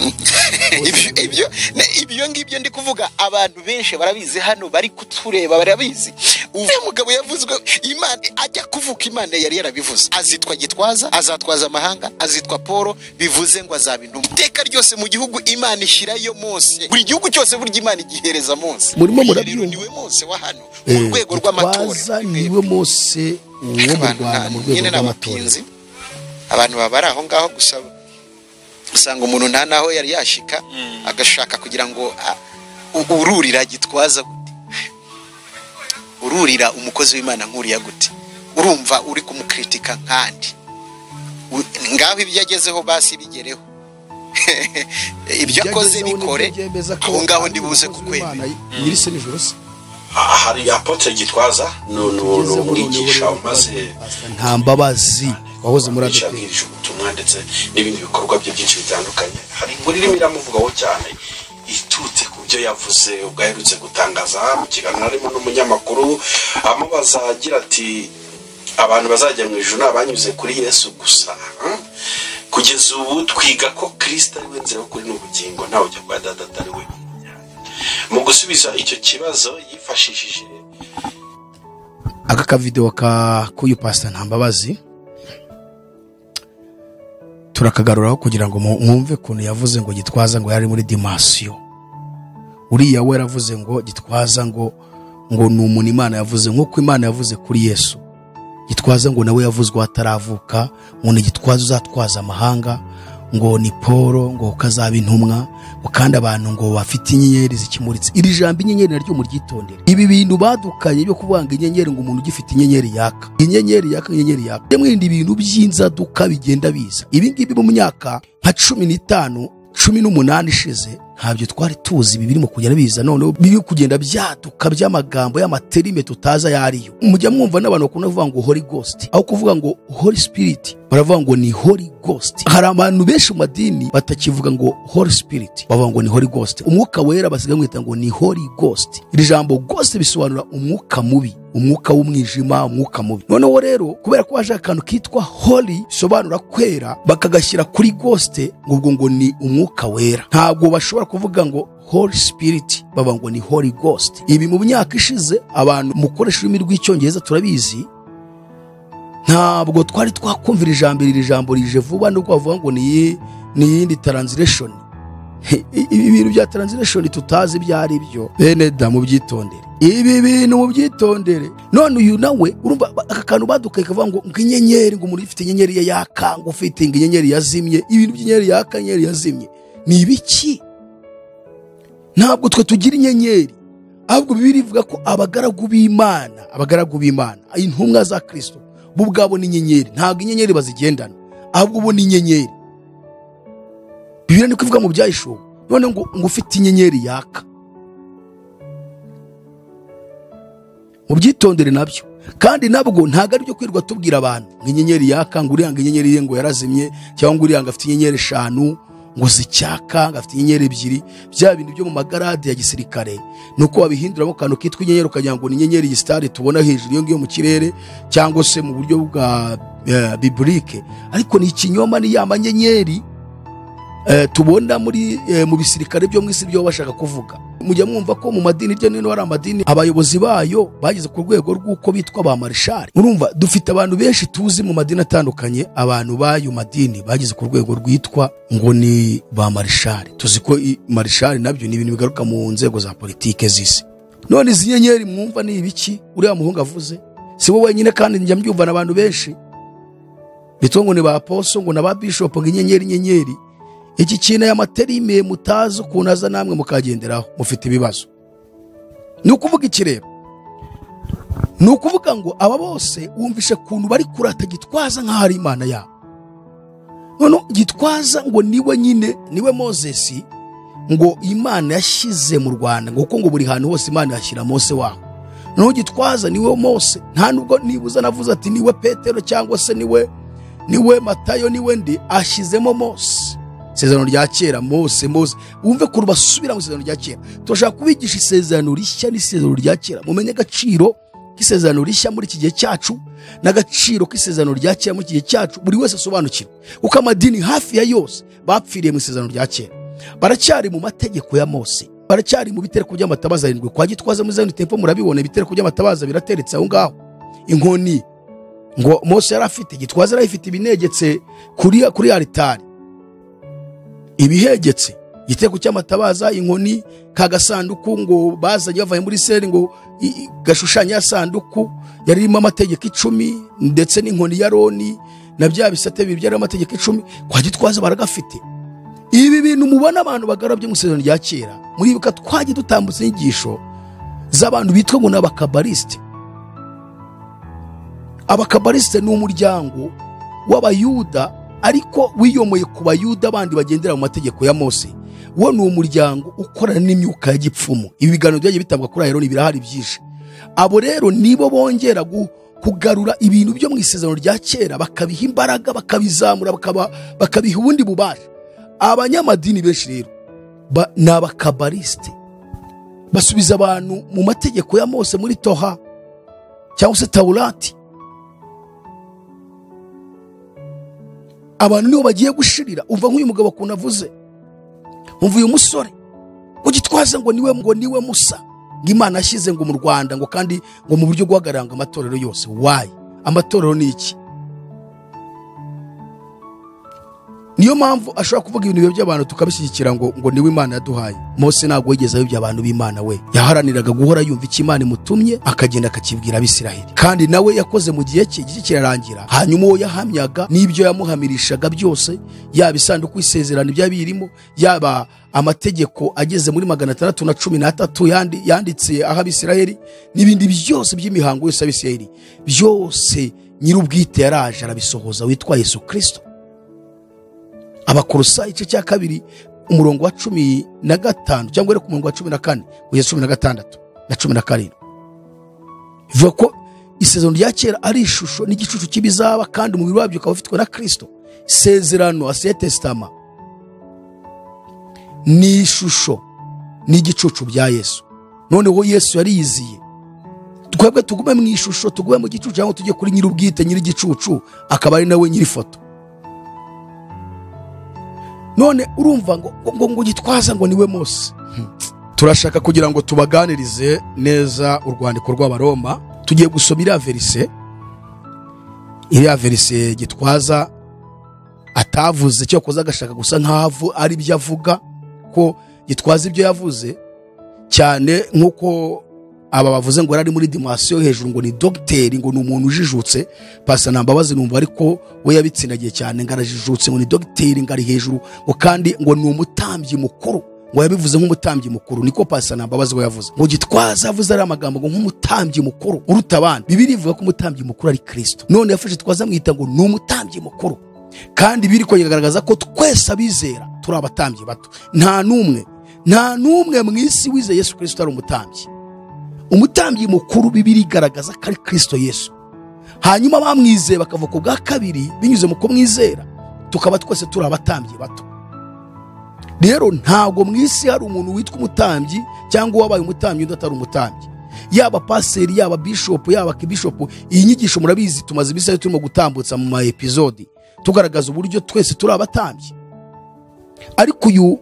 Ibyo ngibyo ndi kuvuga abantu benshi barabizi hano, bari kutureba barabizi. Uyu mugabo yavuzwe Imana ajya kuvuka, Imana yari yarabivuze. Azitwa Gitwaza, azatwaza amahanga, azitwa Paul, bivuze ngo azaba intumwa. Iteka ryose mu gihugu Imana ishyirayo Mose. Buri gihugu cyose burya Imana igihereza Mose.
Murimo murabyumva.
Niwe Mose wa hano mu rwego rw'amatorero.
Gitwaza niwe Mose wo mu Rwanda mu rwego rw'amatorero.
Abantu baba aho ngaho gusa usanga umuntu nta naho yari yashika agashaka kugira ngo ururira Gitwaza gute, ururira umukozi w'Imana nkuriya gute, urumva uri kumukritika nkandi ngaho ibyo agezeho basi bigereho, ibyo akoze bikore, aho ngaho ndibuze kukwemera.
Nyirise nijoro se
hari Apotre Gitwaza ni umwigisha umaze
nta mbabazi wahoze muri ADEPR
ubutumwa ndetse n'ibindi bikorwa bye byinshi bitandukanye. Hari inkuru irimo iramuvugaho cyane iturutse ku byo yavuze ubwo aherutse gutangaza mu kiganiro harimo n'umunyamakuru amubaza agira ati abantu bazajya mu ijuru ni abanyuze kuri Yesu gusa. Kugeza ubu twiga ko Kristo ari we nzira y'ukuri n'ubugingo, ntawe ujya kwa Data atari we. Mu gusubiza icyo kibazo yifashishije
aka kavideo ka kuyu Pastor Ntambabazi, turakagaruraho kugira ngo mwumve kuntu yavuze ngo Gitwaza ngo yari muri dimension. Uriya we yaravuze ngo Gitwaza ngo ni umuntu Imana yavuze nkuko Imana yavuze kuri Yesu. Gitwaza ngo nawe yavuzwe ataravuka, ngo ni Gitwaza uzatwaza amahanga, ngo ni Paul ngo kazaba intumwa, ngo kandi abantu ngo bafite inyenyeri zikimuritse. Iri jambo inyenyeri naryo muryitondere. Ibi bintu badukanye byo kuvanga inyenyeri ngo umuntu ugifite inyenyeri yaka, inyenyeri yaka, inyenyeri yaka. Mwirinde ibintu by'inzaduka bigenda biza. Ibi ngibi mu myaka nka 15, 18 ishize ntabyo twari tuzi. Ibi birimo kugenda biza none biri kugenda byaduka by'amagambo y'amaterime tutaza yariyo. Mujya mwumva n'abantu bakunda kuvuga ngo Holy Ghost aho kuvuga ngo Holy Spirit, baravuga ngo ni Holy Ghost. Hari abantu benshi mu madini batakivuga ngo Holy Spirit, bavuga ngo ni Holy Ghost. Umwuka wera basigaye mwita ngo ni Holy Ghost. Iri jambo Ghost bisobanura umwuka mubi, umwuka w'umwijima, umwuka mubi. Noneho rero kubera ko haje akantu kitwa Holy bisobanura kwera, bakagashyira kuri Ghost ngo ubwo ngo ni umwuka wera. Ntabwo bashobora kuvuga ngo Holy Spirit, bavuga ngo ni Holy Ghost. Ibi mu myaka ishize abantu mukoresha ururimi rw'icyongereza turabizi, ntabwo twari twakumvira ijambo iri jambo rije vuba, nubwo bavuga ngo ni yindi translation. Ibi bintu bya translation tutazi ibyo ari byo, bene da mubyitondere. Ibi bintu mubyitondere. None uyu nawe urumva aka kantu badukaye kavuga ngo inyenyeri, ngo umuntu ufite inyenyeri ye yaka, ngo ufite inyenyeri yazimye. Ibintu by'inyenyeri yaka, inyenyeri yazimye ni ibiki? Ntabwo twe tugira inyenyeri, ahubwo Bibiliya ivuga ko abagaragu b'Imana, abagaragu b'Imana, intumwa za Kristo, bo ubwabo ni inyenyeri. Ntabwo inyenyeri bazigendana, ahubwo bo ni inyenyeri. Bibiliya niko ivuga mu Byahishuwe. None ngo ufite inyenyeri yaka, mubyitondere nabyo. Kandi nabwo ntago ari byo kwirwa tubwira abantu ngo inyenyeri yaka, ngo uriya ngo inyenyeri ye ngo yarazimye, cyangwa ngo uriya ngo afite inyenyeri 5 ngo zicyaka, ngo afite inyenyeri 2. Bya bintu byo mu magarade ya gisirikare nuko babihinduramo kantu kitwa inyenyeri, ukagira ngo ni inyenyeri y'isitari tubona hejuru iyo ngiyo mu kirere, cyangwa se mu buryo bwa biblique. Ariko ni ikinyoma, ni ya manyenyeri tubona muri mu bisirikare byo mu isi byo bashaka kuvuga. Mujya mwumva ko mu madini hirya no hino hari amadini abayobozi bayo bageze ku rwego rw'uko bitwa ba marishari. Urumva dufite abantu benshi tuzi mu madini atandukanye, abantu bayo madini bageze ku rwego rwitwa ngo ni ba marishari. Tuzi ko marishari nabyo ni ibintu bigaruka mu nzego za politike z'isi. None izi nyenyeri mwumva ni ibiki uriya muhungu avuze? Si wowe wenyine, kandi njya mbyumva n'abantu benshi bitwa ngo ni ba apostle, ngo na ba bishop, ngo inyenyeri inyenyeri. Iki kintu ya materime mutazi ukuntu aza namwe mukagenderaho, mufite ibibazo. Ni ukuvuga iki rero? Ni ukuvuga ngo aba bose wumvishe kuntu bari kurata Gitwaza nk'aho ari Imana yabo. None Gitwaza ngo niwe nyine, niwe Moses ngo Imana yashyize mu Rwanda, ngo kuko ngo buri hantu hose Imana yashyira Mose waho. None Gitwaza niwe Mose, nta nubwo nibuza navuze ati niwe Petero cyangwa se niwe Matayo, niwe ndi, ashyizemo Mose. Isezerano rya kera, Mose, Mose. Wumve ko basubira mu isezerano rya kera. Turashaka kubigisha isezerano rishya n'isezerano rya kera. Mumenye agaciro k'isezerano rishya muri iki gihe cyacu n'agaciro k'isezerano rya kera muri iki gihe cyacu, buri wese asobanukirwe. Kuko amadini hafi ya yose bapfiriye mu isezerano rya kera, baracyari mu mategeko ya Mose, baracyari mu bitereko by'amatabaza 7 kwa Gitwaza muri Zion Temple. Murabibona ibitereko by'amatabaza birateretse aho ngaho. Inkoni ngo Mose yari afite, Gitwaza yari afite, ibinegetse kuri alitari, ibihegetse igiteko cy'amatabaza, inkoni, kagasanduku ngo bazanye bavuye muri Isirayeli ngo gashushanya ya sanduku yari irimo amategeko 10, ndetse n'inkoni ya Aroni na bya bisate bibiri byari amategeko 10 kwa Gitwaza baragafite. Ibi bintu mubona abantu bagarabye mu isezerano rya kera, muribuka twagiye dutambutse inyigisho z'abantu bitwa ngo n'abakabaliste. Abakabaliste ni umuryango w'Abayuda ariko wiyomoye ku Bayuda bandi bagendera mu mategeko ya Mose. Wo ni umuryango ukorana n'imyuka ya gipfumu. Ibi biganiro byagiye bitangwa kuri Ayaroni birahari byinshi. Abo rero nibo bongera kugarura ibintu byo mu isezerano rya kera, bakabiha imbaraga, bakabizamura, bakabiha ubundi bubasha. Abanyamadini benshi rero ni abakabaliste, basubiza abantu mu mategeko ya Mose muri Toha cyangwa se Taurati. Abantu nibo bagiye gushirira. Umva nk'uyu mugabo akunda avuze, umva uyu musore ngo Gitwaza ngo niwe Musa, ngo Imana yashyize ngo mu Rwanda, ngo kandi ngo mu buryo guhagararanga amatorero yose. Why? Amatorero ni iki? Niyo mpamvu ashobora kuvuga ibintu by'abantu tukabishyigikira ngo niwe Imana yaduhaye. Mose ntabwo yigeze ayobya abantu b'Imana, we yaharaniraga guhora yumva icyo Imana imutumye, akagenda akakibwira Abisirayeli. Kandi nawe yakoze mu gihe cye, igihe kirarangira. Hanyuma uwo yahamyaga n'ibyo yamuhamirishaga byose, yaba isanduku y'isezerano ibyabirimo, yaba amategeko ageze muri 613 yanditse aho Abisirayeli, n'ibindi byose by'imihango yose Abisirayeli, byose nyir'ubwite yaraje arabisohoza, witwa Yesu Kristo. Abakolosayi igice cya 2 umurongo wa 15 cyangwa ku murongo wa 14 kugeza 16 na 17, ivuga ko isezerano rya kera ari ishusho n'igicucu cy'ibizaba, kandi umubiri wabyo ukaba ufitwe na Kristo. Isezerano Ancien Testament ni ishusho n'igicucu bya Yesu. Noneho Yesu yariyiziye, twebwe tugume mu ishusho, tugume mu gicucu, cyangwa tujye kuri nyir'ubwite nyir'igicucu akaba ari nawe nyir'ifoto. None urumva ngo Gitwaza ngo niwe Mose. Turashaka kugira ngo tubaganirize neza urwandiko rw'Abaroma. Tugiye gusoma iriya verise Gitwaza atavuze, cyo koza agashaka gusa nkavu ari byo avuga, ko Gitwaza ibyo yavuze cyane nkuko Aba bavuze ngo ari muri dimension hejuru, ngo ni dogiteri, ngo ni umuntu ujijutse. Pastor Ntambabazi numva ariko we yabitsinagiye cyane, ngo arajijutse, ngo ni dogiteri, ngo ari hejuru, ngo kandi ngo ni umutambyi mukuru, ngo yabivuze nk'umutambyi mukuru. Niko Pastor Ntambabazi we yavuze ngo Gitwaza avuze ari amagambo ngo nk'umutambyi mukuru uruta abandi. Bibiliya ivuga ko umutambyi mukuru ari Kristo, none yafashe Gitwaza amwita ngo ni umutambyi mukuru, kandi biri ko yigaragaza ko twese abizera turi abatambyi bato. Nta n'umwe mu isi wizeye Yesu Kristo ari umutambyi. Umutambyi mukuru Bibiliya igaragaza ko ari Kristo Yesu. Hanyuma bamwizeye bakava ku bwa kabiri binyuze mu kumwizera, tukaba twese turi abatambyi bato. Rero ntabwo mu isi hari umuntu witwa umutambyi cyangwa wabaye umutambyi undi atari umutambyi, yaba paseri, yaba bishop, yaba kibishop. Iyi nyigisho murabizi tumaze iminsi turimo gutambutsa mu ma episode tugaragaza uburyo twese turi abatambyi. Ariko uyu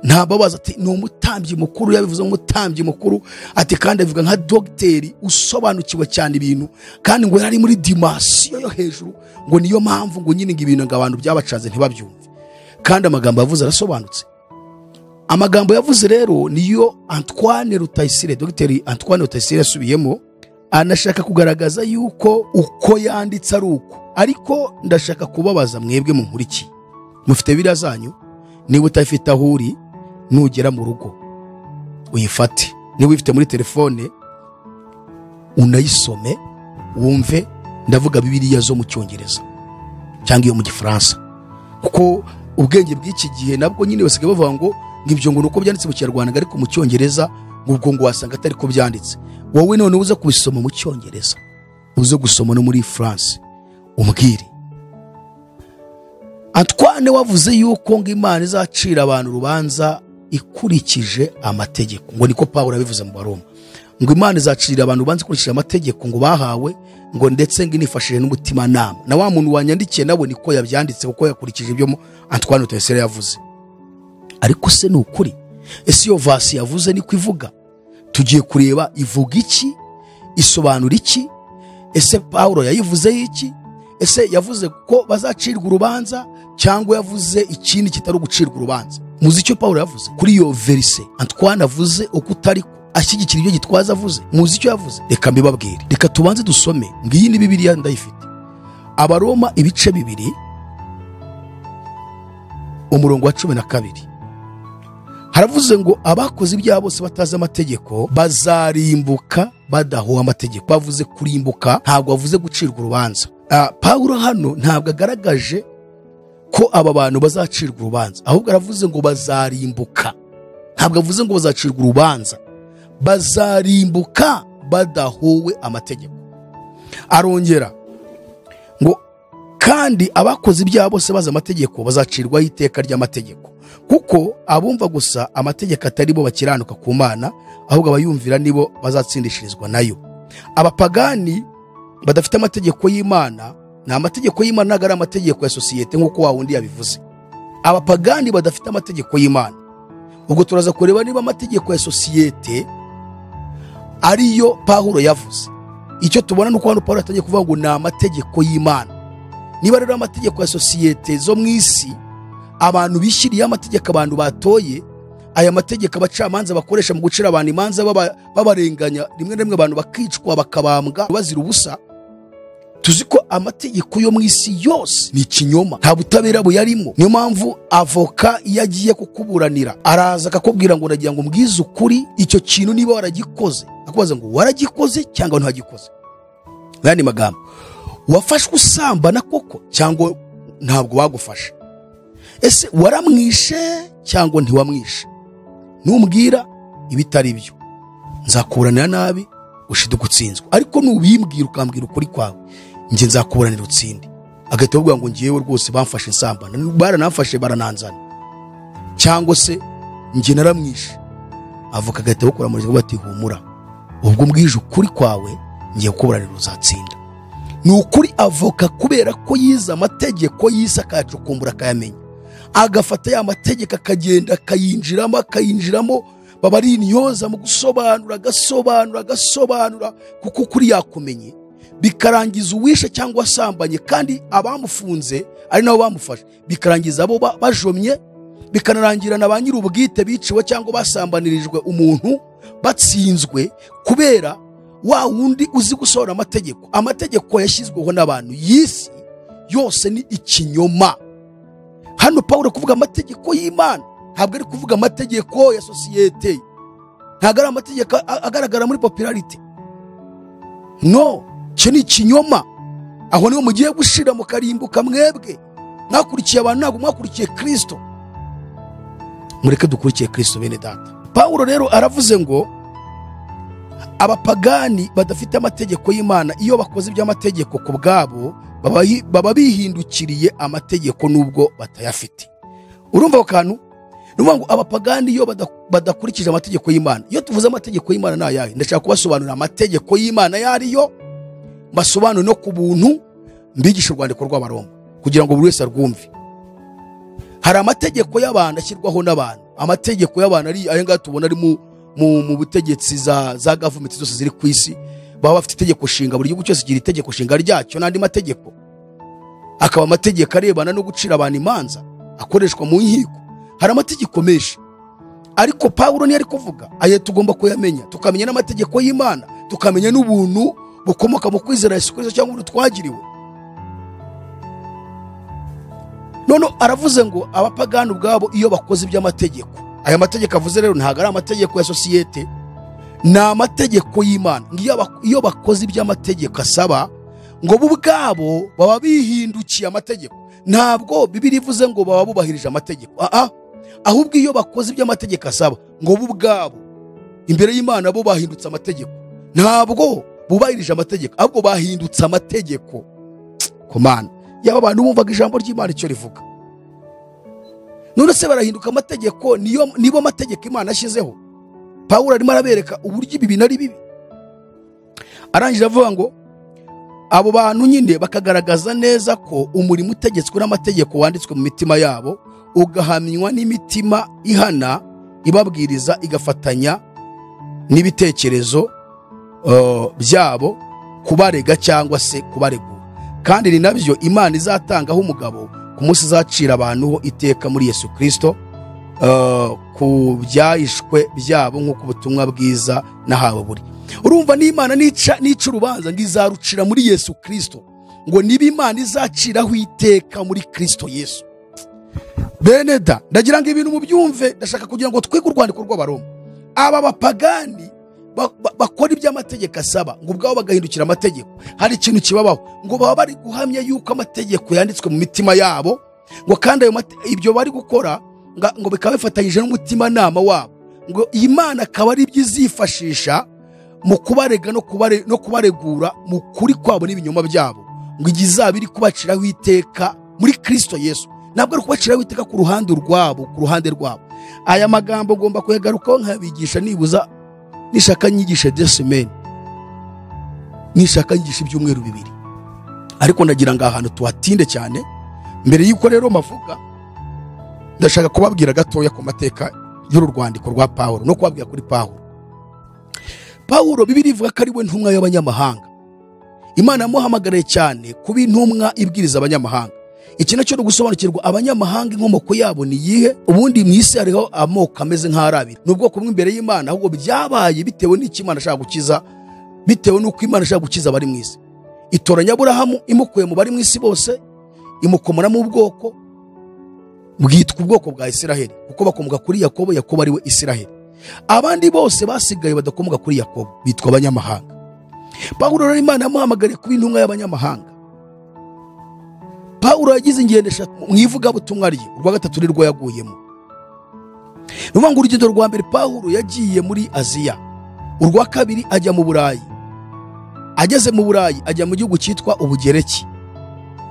Ntambabazi ati ni umutambyi mukuru, yabivuze umutambyi mukuru, ati kandi abivuga nka dogiteri usobanukiwe cyane ibintu, kandi ngo yari muri dimension yo hejuru, ngo niyo mpamvu ngo nyine ngo ibintu ngo abantu byabacanze ntibabyumve. Kandi amagambo yavuze arasobanutse. Amagambo yavuze rero niyo Antoine Rutayisire, dogiteri Antoine Rutayisire yasubiyemo, anashaka kugaragaza yuko uko yanditse ari uko. Ariko ndashaka kubabaza mwebwe munkurikiye, mufite Bibiliya zanyu, niba utayifite aho uri nugera mu rugo uyifate, niba uyifite muri telefone unayisome wumve. Ndavuga Bibiliya zo mu Cyongereza cyangwa iyo mu Gifaransa, kuko ubwenge bw'iki gihe nabwo nyine basigaye bavuga ngo ngibyo ngo nuko byanditse mu Kinyarwanda, ariko mu Cyongereza ubwo ngo wasanga atari ko byanditse. Wowe none uze kubisoma mu Cyongereza, uze gusoma no muri France, umbwire. Antoine wavuze yuko ngo Imana izacira abantu urubanza ikurikije amategeko, ngo niko Pawulo abivuze mu Baroma, ngo Imana izacira abantu urubanza ikurikije amategeko ngo bahawe, ngo ndetse ngo inifashije n'umutima nama. Na wa muntu wanyandikiye nawe niko yabyanditse, kuko yakurikije ibyo Antoine Rutayisire yavuze. Ariko se ni ukuri? Ese iyo vasi yavuze niko ivuga? Tugiye kureba ivuga iki, isobanura iki, ese Pawulo yayivuze iki? Ese yavuze ko bazacirwa urubanza cyangwa yavuze ikindi kitari ugucirwa urubanza? Muzi icyo Pawulo yavuze kuri iyo verise Antoine avuze uko utari ashyigikira ibyo Gitwaza avuze? Muzi icyo yavuze? Reka mbibabwire. Reka tubanze dusome. Ngiyi ni Bibiliya ndayifite. Abaroma ibice 2 umurongo wa 12 haravuze ngo abakoze ibyaha bose batazi amategeko bazarimbuka badahuwe amategeko. Bavuze kurimbuka, ntabwo bavuze gucirwa urubanza. Pawulo hano ntabwo agaragaje ko aba bantu bazacirwa urubanza, ahubwo aravuze ngo bazarimbuka. Ntabwo avuze ngo bazacirwa urubanza, bazarimbuka badahuwe amategeko. Arongera ngo kandi abakoze ibyaha bose bazi amategeko bazacirwaho iteka ry'amategeko, kuko abumva gusa amategeko atari bo bakiranuka ku Mana, ahubwo abayumvira nibo bazatsindishirizwa nayo. Abapagani badafite amategeko y'Imana, na amategeko y'Imana ntabwo ari amategeko ya sosiyete nk'uko wa wundi yabivuze. Abapagani badafite amategeko y'Imana, ubwo turaza kureba niba amategeko ya sosiyete ariyo Pawulo yavuze. Icyo tubona nuko hano Pawulo atangiye kuvuga ngo ni amategeko y'Imana. Niba rero amategeko ya sosiyete zo mu isi abantu bishyiriye amategeko, abantu batoye aya mategeko abacamanza bakoresha mu gucira abantu imanza babarenganya, rimwe na rimwe abantu bakicwa bakabambwa bazira ubusa. Tuzi ko amategeko yo mu isi yose ni ikinyoma, nta butabera buyarimo. Niyo mpamvu avoka iyo agiye kukuburanira araza akakubwira ngo nagira ngo mbwize ukuri icyo kintu niba waragikoze, akubaza ngo waragikoze cyangwa ntagikoze. N'andi magambo, wafashwe usambana koko cyangwa ntabwo bagufashe? Ese waramwishe cyangwa ntiwamwishe? Numbwira ibitari byo nzakuburanira nabi ushiduka utsinzwe, ariko nubimbwira ukambwira ukuri kwawe njye nzakuburanira utsinde. Agahita avuga ngo ngiyewe rwose bamfashe nsambana, baranamfashe barananzana, cyangwa se njye naramwishe. Avoka agahita abukura muri bati humura, ubwo mbwije ukuri kwawe ngiye kuburanira uzatsinda. Ni ukuri avoka kubera ko yize amategeko y'isi akayacukumbura akayamenya, agafata ya mategeko akagenda akayinjiramo, baba ari intyoza mu gusobanura, agasobanura kuko ukuri yakumenye, bikarangiza uwishe cyangwa asambanye, kandi abamufunze ari nabo bamufashe, bikarangiza abo bajomye, Bikanarangira na ba nyir'ubwite biciwe cyangwa basambanirijwe umuntu batsinzwe kubera wa wundi uzi gusohora amategeko. Amategeko yashyizweho n'abantu y'isi yose ni ikinyoma. Hano Pawulo kuvuga amategeko y'Imana ntabwo ari kuvuga amategeko ya sosiyete, ntabwo ari amategeko agaragara muri popularity. No, cyo ni ikinyoma. Aho niho mugiye gushira mukarimbuka mwebwe mwakurikiye abantu, ntabwo mwakurikiye Kristo. Mureke dukurikiye Kristo bene data. Pawulo rero aravuze ngo abapagani badafite amategeko y'Imana iyo bakoze iby'amategeko ku bwabo baba bihindukiriye amategeko nubwo batayafite. Urumva ako kantu? Ni ngo abapagani iyo badakurikije amategeko y'Imana. Iyo tuvuze amategeko y'Imana ni ayahe? Ndashaka kubasobanurira amategeko y'Imana yariyo, mbasobanure no ku buntu, mbigishe urwandiko rw'Abaroma kugira ngo buri wese arwumve. Hari amategeko y'abantu ashyirwaho n'abantu. Amategeko y'abantu ari aya ngaya tubona ari mu butegetsi za government zose ziri ku isi, baba bafite itegeko nshinga, buri gihugu cyose kigira itegeko nshinga ryacyo n'andi mategeko. Akaba amategeko arebana no gucira abantu imanza akoreshwa mu nkiko. Hari amategeko menshi, ariko Pawulo niyo ari kuvuga aya tugomba kuyamenya, tukamenya n'amategeko y'Imana, tukamenya n'ubuntu bukomoka mu kwizera Yesu Kristo cyangwa ubuntu twagiriwe. None aravuze ngo abapagani ubwabo iyo bakoze iby'amategeko, aya mategeko avuze rero ntabwo ari amategeko ya sosiyete, ni amategeko y'Imana. Iyo bakoze iby'amategeko asaba, ngo bo ubwabo baba bihindukiye amategeko. Ntabwo Bibiliya ivuze ngo baba bubahirije amategeko, ahubwo iyo bakoze iby'amategeko asaba, ngo bo ubwabo imbere y'Imana bo bahindutse amategeko. Ntabwo bubahirije amategeko, ahubwo bahindutse amategeko. Komana yaba abantu bumvaga ijambo ry'Imana icyo rivuga. None se barahinduka amategeko, nibo mategeko Imana ashyizeho. Pawulo arimo arabereka uburyo ibi bintu ari bibi. Arangije avuga ngo abo bantu nyine bakagaragaza neza ko umurimo utegetswe n'amategeko wanditswe mu mitima yabo, ugahamywa n'imitima ihana ibabwiriza, igafatanya n'ibitekerezo byabo kubarega cyangwa se kubaregura. Kandi ni nabyo Imana izatangaho umugabo ku munsi izacira abantu ho iteka muri Yesu Kristo, ku byahishwe byabo nk'uko ubutumwa bwiza nahawe buri. Urumva n'Imana nica urubanza ngo izarucira muri Yesu Kristo, ngo niba Imana izaciraho iteka muri Kristo Yesu. Bene da, ndagira ngo ibintu mubyumve, ndashaka kugira ngo twige urwandiko rw'Abaroma. Aba bapagani bakora iby'amategeko asaba, ngo ubwabo bagahindukira amategeko. Hari ikintu kibabaho, ngo baba bari guhamya yuko amategeko yanditswe mu mitima yabo, ngo kandi ayo ibyo bari gukora ngo bikaba bifatanyije n'umutimanama wabo, ngo Imana akaba ari ibyo izifashisha mu kubarega no kubaregura mu kuri kwabo n'ibinyoma byabo, ngo izaba iri kubaciraho iteka muri Kristo Yesu. Ntabwo ari kubaciraho iteka ku ruhande rwabo, ku ruhande rwabo. Aya magambo ngomba kuyagarukaho nkabigisha nibuza nishaka nyigisha desemeni, nishaka nyigisha ibyumweru bibiri, ariko ndagira ngo ahantu tuhatinde cyane. Mbere y'uko rero mavuga, ndashaka kubabwira gatoya ku mateka y'uru rwandiko rwa Pawulo no kubabwira kuri Pawulo. Pawulo Bibiliya ivuga ko ari we ntumwa y'abanyamahanga. Imana yamuhamagariye cyane kuba intumwa ibwiriza abanyamahanga. Iki nacyo ni ugusobanukirwa abanyamahanga inkomoko yabo ni iyihe. Ubundi mu isi hariho amoko ameze nk'ari abiri, ni ubwoko bumwe imbere y'Imana, ahubwo byabaye bitewe n'icyo Imana ashaka gukiza, bitewe n'uko Imana ishaka gukiza abari mu isi. Itoranya Aburahamu imukuye mu bari mu isi bose, imukomoramo ubwoko bwitwa ubwoko bwa Isiraheli, kuko bakomoka kuri Yakobo, Yakobo ari we Isiraheli. Abandi bose basigaye badakomoka kuri Yakobo bitwa abanyamahanga. Pawulo rero Imana yamuhamagariye kuba intumwa y'abanyamahanga. Pawulo yagize ingendo eshatu mu ivugabutumwa rye, urwa gatatu nirwo yaguyemo. Ni ukuvuga ngo urugendo rwa mbere Pawulo yagiye muri Aziya, urwa kabiri ajya mu Burayi. Ageze mu Burayi ajya mu gihugu cyitwa Ubugereki.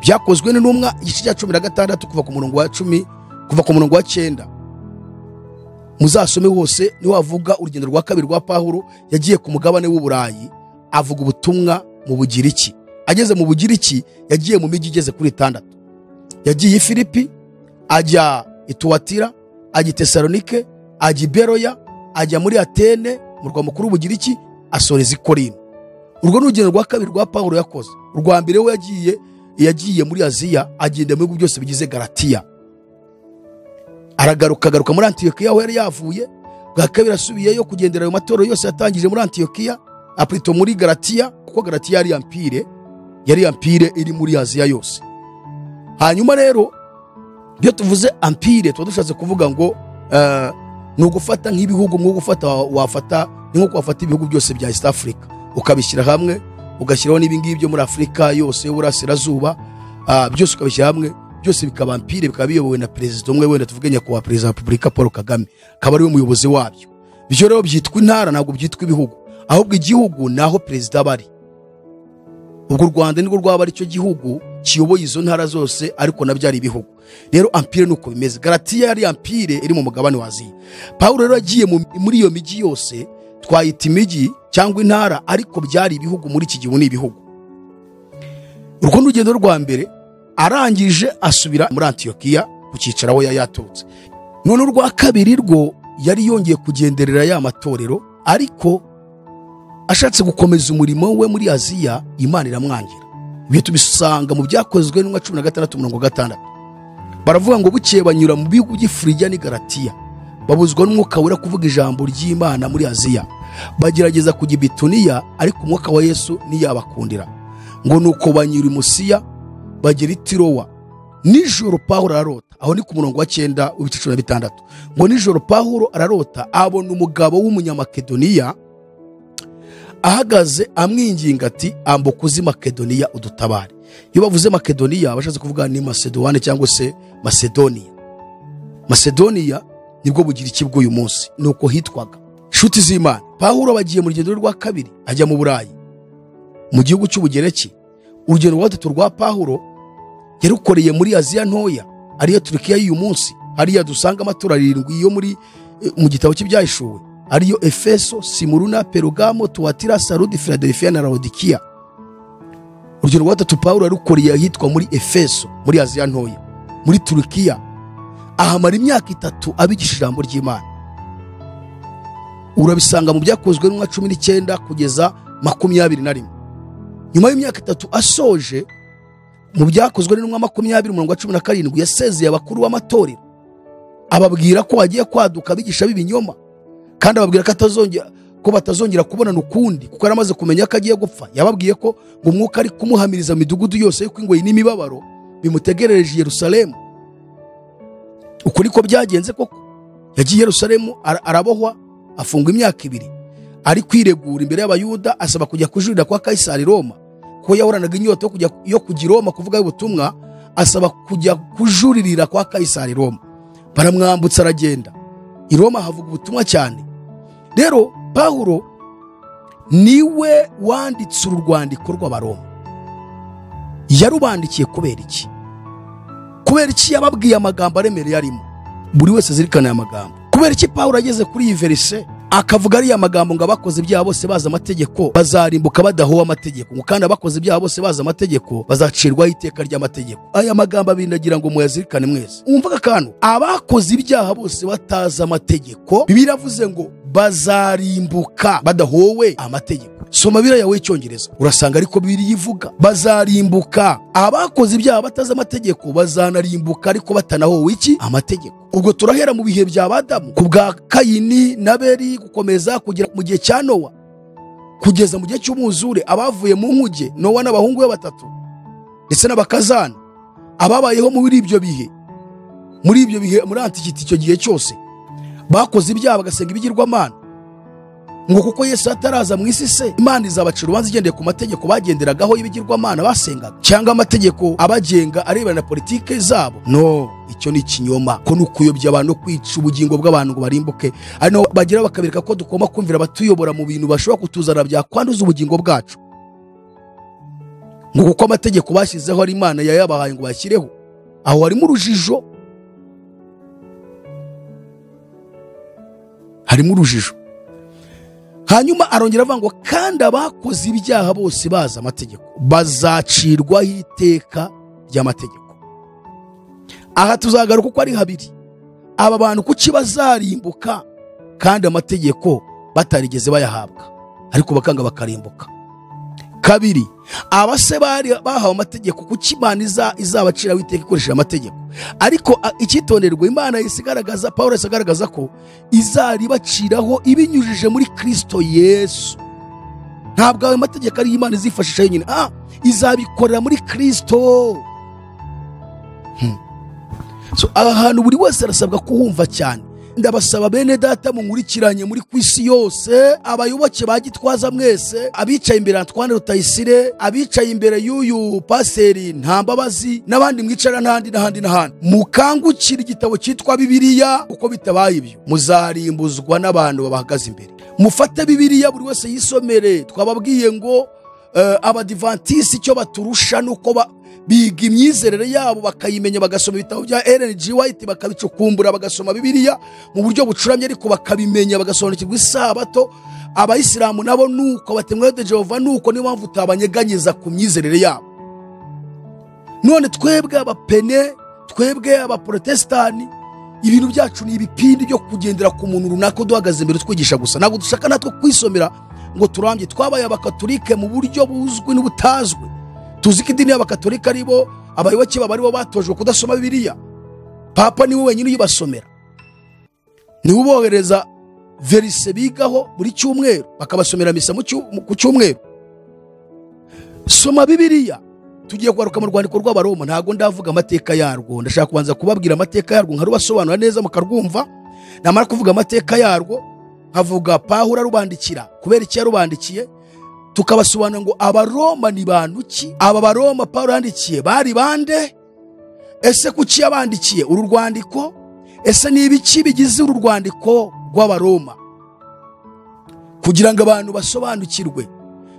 Byakozwe n'intumwa igice cya 16 kuva ku murongo wa 10, kuva ku murongo wa 9. Muzasome hose niho avuga urugendo rwa kabiri rwa Pawulo yagiye ku mugabane w'Uburayi, avuga ubutumwa mu Bugiriki. Ageze mu Bugiriki yagiye mu mijyi igeze kuri 6. Yagiye i Filipi, ajya i Tuwatira, ajya i Tesalonike, ajya i Beroya, ajya muri Atene, murwa mukuru w'Ubugiriki, asoreza i Korinto. Urwo ni urugendo rwa kabiri rwa Pawulo yakoze. Urwa mbere we yagiye muri Aziya, agenda mu bihugu byose bigize Galatiya. Aragaruka agaruka muri Antiyokiya aho yari yavuye. Bwa kabiri asubiyeyo kugendera ayo matorero yose yatangije muri Antiyokiya, aprito muri Galatiya, kuko Galatiya yari ampire iri muri Aziya yose. Hanyuma rero iyo tuvuze ampire tuba dushatse kuvuga ngo ni ugufata nk'ibihugu, nko gufata wafata ni nko wafata ibihugu byose bya East Africa ukabishyira hamwe, ugashyiraho n'ibingibi byo muri Afrika yose y'Uburasirazuba, byose ukabishyira hamwe, byose bikaba ampire, bikaba biyobowe na perezida umwe, wenda tuvuge nyakubahwa perezida wa Repubulika Paul Kagame, akaba ariwe muyobozi wabyo. Ibyo rero byitwa intara, ntabwo byitwa ibihugu, ahubwo igihugu naho perezida bari. Ubwo u Rwanda nirwo rwaba ari cyo gihugu kiyoboye izo ntara zose, ariko nabyo ari ibihugu. Rero ampire nuko bimeze. Galatiya yari ampire iri mu mugabane wa Aziya. Paulo rero agiye muri iyo miji yose, twayita imijyi cyangwa intara, ariko byari ibihugu muri iki gihe ni ibihugu. Urwo n'urugendo rwa mbere. Arangije asubira muri Antiyokiya ku cyicaro aho yari yaturutse. None urwa kabiri rwo yari yongeye kugenderera ya matorero, ariko ashatse gukomeza umurimo we muri Aziya, Imana iramwangira. Ibyo tubisanga mu byakozwe n'intumwa 16:6. Baravuga ngo bukeye banyura mu bihugu by'i Furigiya n'i Galatiya, babuzwa n'umwuka wera kuvuga ijambo ry'Imana muri Aziya. Bagerageza kujya i Bituniya, ariko umwuka wa Yesu ntiyabakundira. Ngo nuko banyura i Musiya bagera i Tirowa. Nijoro Pawulo ararota, aho ni ku murongo wa 9 w'ibice 16. Ngo nijoro Pawulo ararota abona umugabo w'umunyamakedoniya ahagaze amwinginga ati ambuka uze Makedoniya udutabare. Iyo bavuze Makedoniya bashatse kuvuga ni Macedoine cyangwa se Macedonia. Macedonia nibwo Bugiriki bw'uyu munsi, nuko hitwaga. Inshuti z'Imana, Pawulo bagiye mu rugendo rwa kabiri ajya mu Burayi, mu gihugu cy'Ubugereki. Urugendo rwa gatatu rwa Pawulo yarukoreye muri Aziya ntoya, ariyo Turukiya y'uyu munsi, hariya dusanga amatora 7 yo muri mu gitabo cy'Ibyahishuwe, ariyo Efeso, Simuruna, Perugamo, Tuatira, Sarudi, Philadelphia na Laodikiya. Urugendo rwa gatatu Pawulo yarukoreye ahitwa muri Efeso, muri Aziya ntoya, muri Turukiya. Ahamara imyaka 3 abigisha ijambo ry'Imana. Urabisanga mu byakozwe n'intumwa 19 kugeza 21. Nyuma y'imyaka 3 asoje, mu byakozwe n'intumwa 20:17 yasezeye abakuru b'amatorero, ababwira ko agiye kwaduka abigisha b'ibinyoma, kandi ababwira ko batazongera kubonana ukundi, kuko yaramaze kumenya ko agiye gupfa. Yababwiye ko ngo umwuka ari kumuhamiriza mu midugudu yose yuko ingoyi n'imibabaro bimutegerereje i Yerusalemu. Uko niko byagenze koko. Yagiye Yerusalemu arabohwa, afungwa imyaka 2 ari kwiregura imbere y'Abayuda, asaba kujya kujurira kwa Kaisari Roma, ko yahoranaga inyota yo kujya i Roma kuvuga ubutumwa, asaba kujya kujuririra kwa Kaisari Roma. Baramwambutsa aragenda. I Roma havuga ubutumwa cyane. Rero Pawulo niwe wanditse uru rwandiko rw'Abaroma. Yarubandikiye kubera iki? Kubera iki yababwiye amagambo aremereye arimo? Buri wese azirikana aya magambo. Kubera iki Pawulo ageze kuri iyi verse akavuga ariya magambo ngo abakoze ibyaha bose bazi amategeko bazarimbuka badahowe amategeko, ngo kandi abakoze ibyaha bose bazi amategeko bazacirwaho iteka ry'amategeko. Aya magambo abiri ndagira ngo muyazirikane mwese. Umva akantu, abakoze ibyaha bose batazi amategeko, Bibiliya iravuze ngo bazarimbuka badahowe amategeko. Soma Bibiliya yawe y'Icyongereza urasanga ariko Bibiliya ivuga bazarimbuka. Abakoze ibyaha batazi amategeko bazanarimbuka ariko batanahowe iki? Amategeko. Ubwo turahera mu bihe bya Adamu, ku bwa Kayini na Abeli, gukomeza kugera mu gihe cya Nowa, kugeza mu gihe cy'umwuzure, abavuye mu nkuge Nowa n'abahungu be 3 ndetse n'abakazana, ababayeho muri ibyo bihe, muri antikiti icyo gihe cyose bakoze ibyaha bagasenga ibigirwamana. Ngo kuko Yesu ataraza mu isi se, Imana izabacira urubanza igendeye ku mategeko bagenderagaho y'ibigirwamana basengaga, cyangwa amategeko abagenga arebana na politike zabo. No, icyo ni ikinyoma, ko nukuyobya abantu, kwica ubugingo bw'abantu ngo barimbuke. Ari no bagira bakabereka ko dukoma kumvira abatuyobora mu bintu bashobora kutuzana byakwanduza ubugingo bwacu. Ngo kuko amategeko bashyizeho ari Imana yayabahaye ngo bashyireho, aho harimo urujijo. Harimo urujijo. Hanyuma arongera avuga ngo kandi abakoze ibyaha bose bazi amategeko bazacirwaho iteka ry'amategeko. Aha tuzagaruka uko ari habiri. Aba bantu kuki bazarimbuka kandi amategeko batarigeze bayahabwa, ariko bakanga bakarimbuka? Kabiri, abase bari bahawe amategeko, kuki Imana izabaciraho iteka ikoresheje amategeko? Ariko icyitonderwa, Imana isigaragaza, Pawulo isigaragaza ko izaribaciraho ibinyujije muri Kristo Yesu. Ntabwo ayo mategeko ari Imana izifashisha yonyine, izabikorera muri Kristo. So aha hantu buri wese arasabwa kuhumva cyane. Ndabasaba bene data munkurikiranye muri ku isi yose, abayoboke ba Gitwaza mwese, abicaye imbere Antoine Rutayisire, abicaye imbere y'uyu paseri Ntambabazi, n'abandi mwicara n'ahandi n'ahandi n'ahandi, mukangukire igitabo cyitwa Bibiliya. Uko bitabaye ibyo muzarimbuzwa n'abantu babahagaze imbere. Mufate Bibiliya buri wese yisomere. Twababwiye ngo abadivantisi icyo baturusha nuko biga imyizerere yabo bakayimenya, bagasoma ibitabo bya Ellen G. White bakabicukumbura, bagasoma Bibiliya mu buryo bucuramye ariko bakabimenya, bagasobanukirwa isabato. Abayisilamu nabo nuko, abatemwa de Jehova nuko, niyo mpamvu utabanyeganyeza ku myizerere yabo. None twebwe abapene, twebwe abaprotestani, ibintu byacu ni ibipindi byo kugendera ku muntu runaka duhagaze imbere twigisha gusa. Ntabwo dushaka natwe kwisomera ngo turambye. Twabaye abakatolike mu buryo buzwi n'ubutazwi. Tuzi ko idini y'abakatolika aribo abayoboke babo aribo batojwe kudasoma Bibiliya. Papa niwe wenyine uyibasomera, niwe ubohereza verise bigaho buri cyumweru, bakabasomera misa ku cyumweru. Soma Bibiliya. Tugiye kugaruka mu rwandiko rw'Abaroma. Ntabwo ndavuga amateka yarwo, ndashaka kubanza kubabwira amateka yarwo nkarubasobanura neza mukarwumva. Namara kuvuga amateka yarwo nkavuga Pawulo arubandikira kubera icyo yarubandikiye, tukabasobanura ngo Abaroma ni bantu ki? Aba Baroma Pawulo yandikiye bari bande? Ese kuki yabandikiye uru rwandiko? Ese ni ibiki bigize uru rwandiko rw'Abaroma? Kugira ngo abantu basobanukirwe.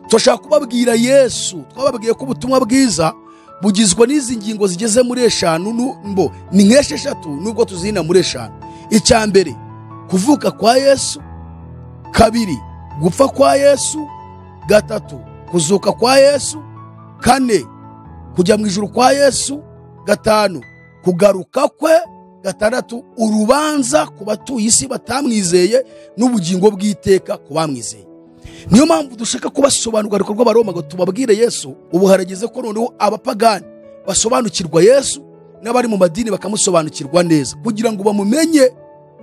Turashaka kubabwira Yesu. Twababwiye ko ubutumwa bwiza bugizwe n'izi ngingo zigeze muri 5, mbo ni nk'esheshatu nubwo tuzina muri 5. Icya mbere, kuvuka kwa Yesu. Kabiri, gupfa kwa Yesu. Gatatu, kuzuka kwa Yesu. Kane, kujya mu ijuru kwa Yesu. Gatanu, kugaruka kwe. Gatandatu, urubanza ku batuye isi batamwizeye n'ubugingo bw'iteka ku bamwizeye. Niyo mpamvu dushaka kubasobanurira rw'Abaroma ngo tubabwire Yesu. Ubu harageze ko noneho abapagani basobanukirwa Yesu, n'abari mu madini bakamusobanukirwa neza, kugira ngo bamumenye,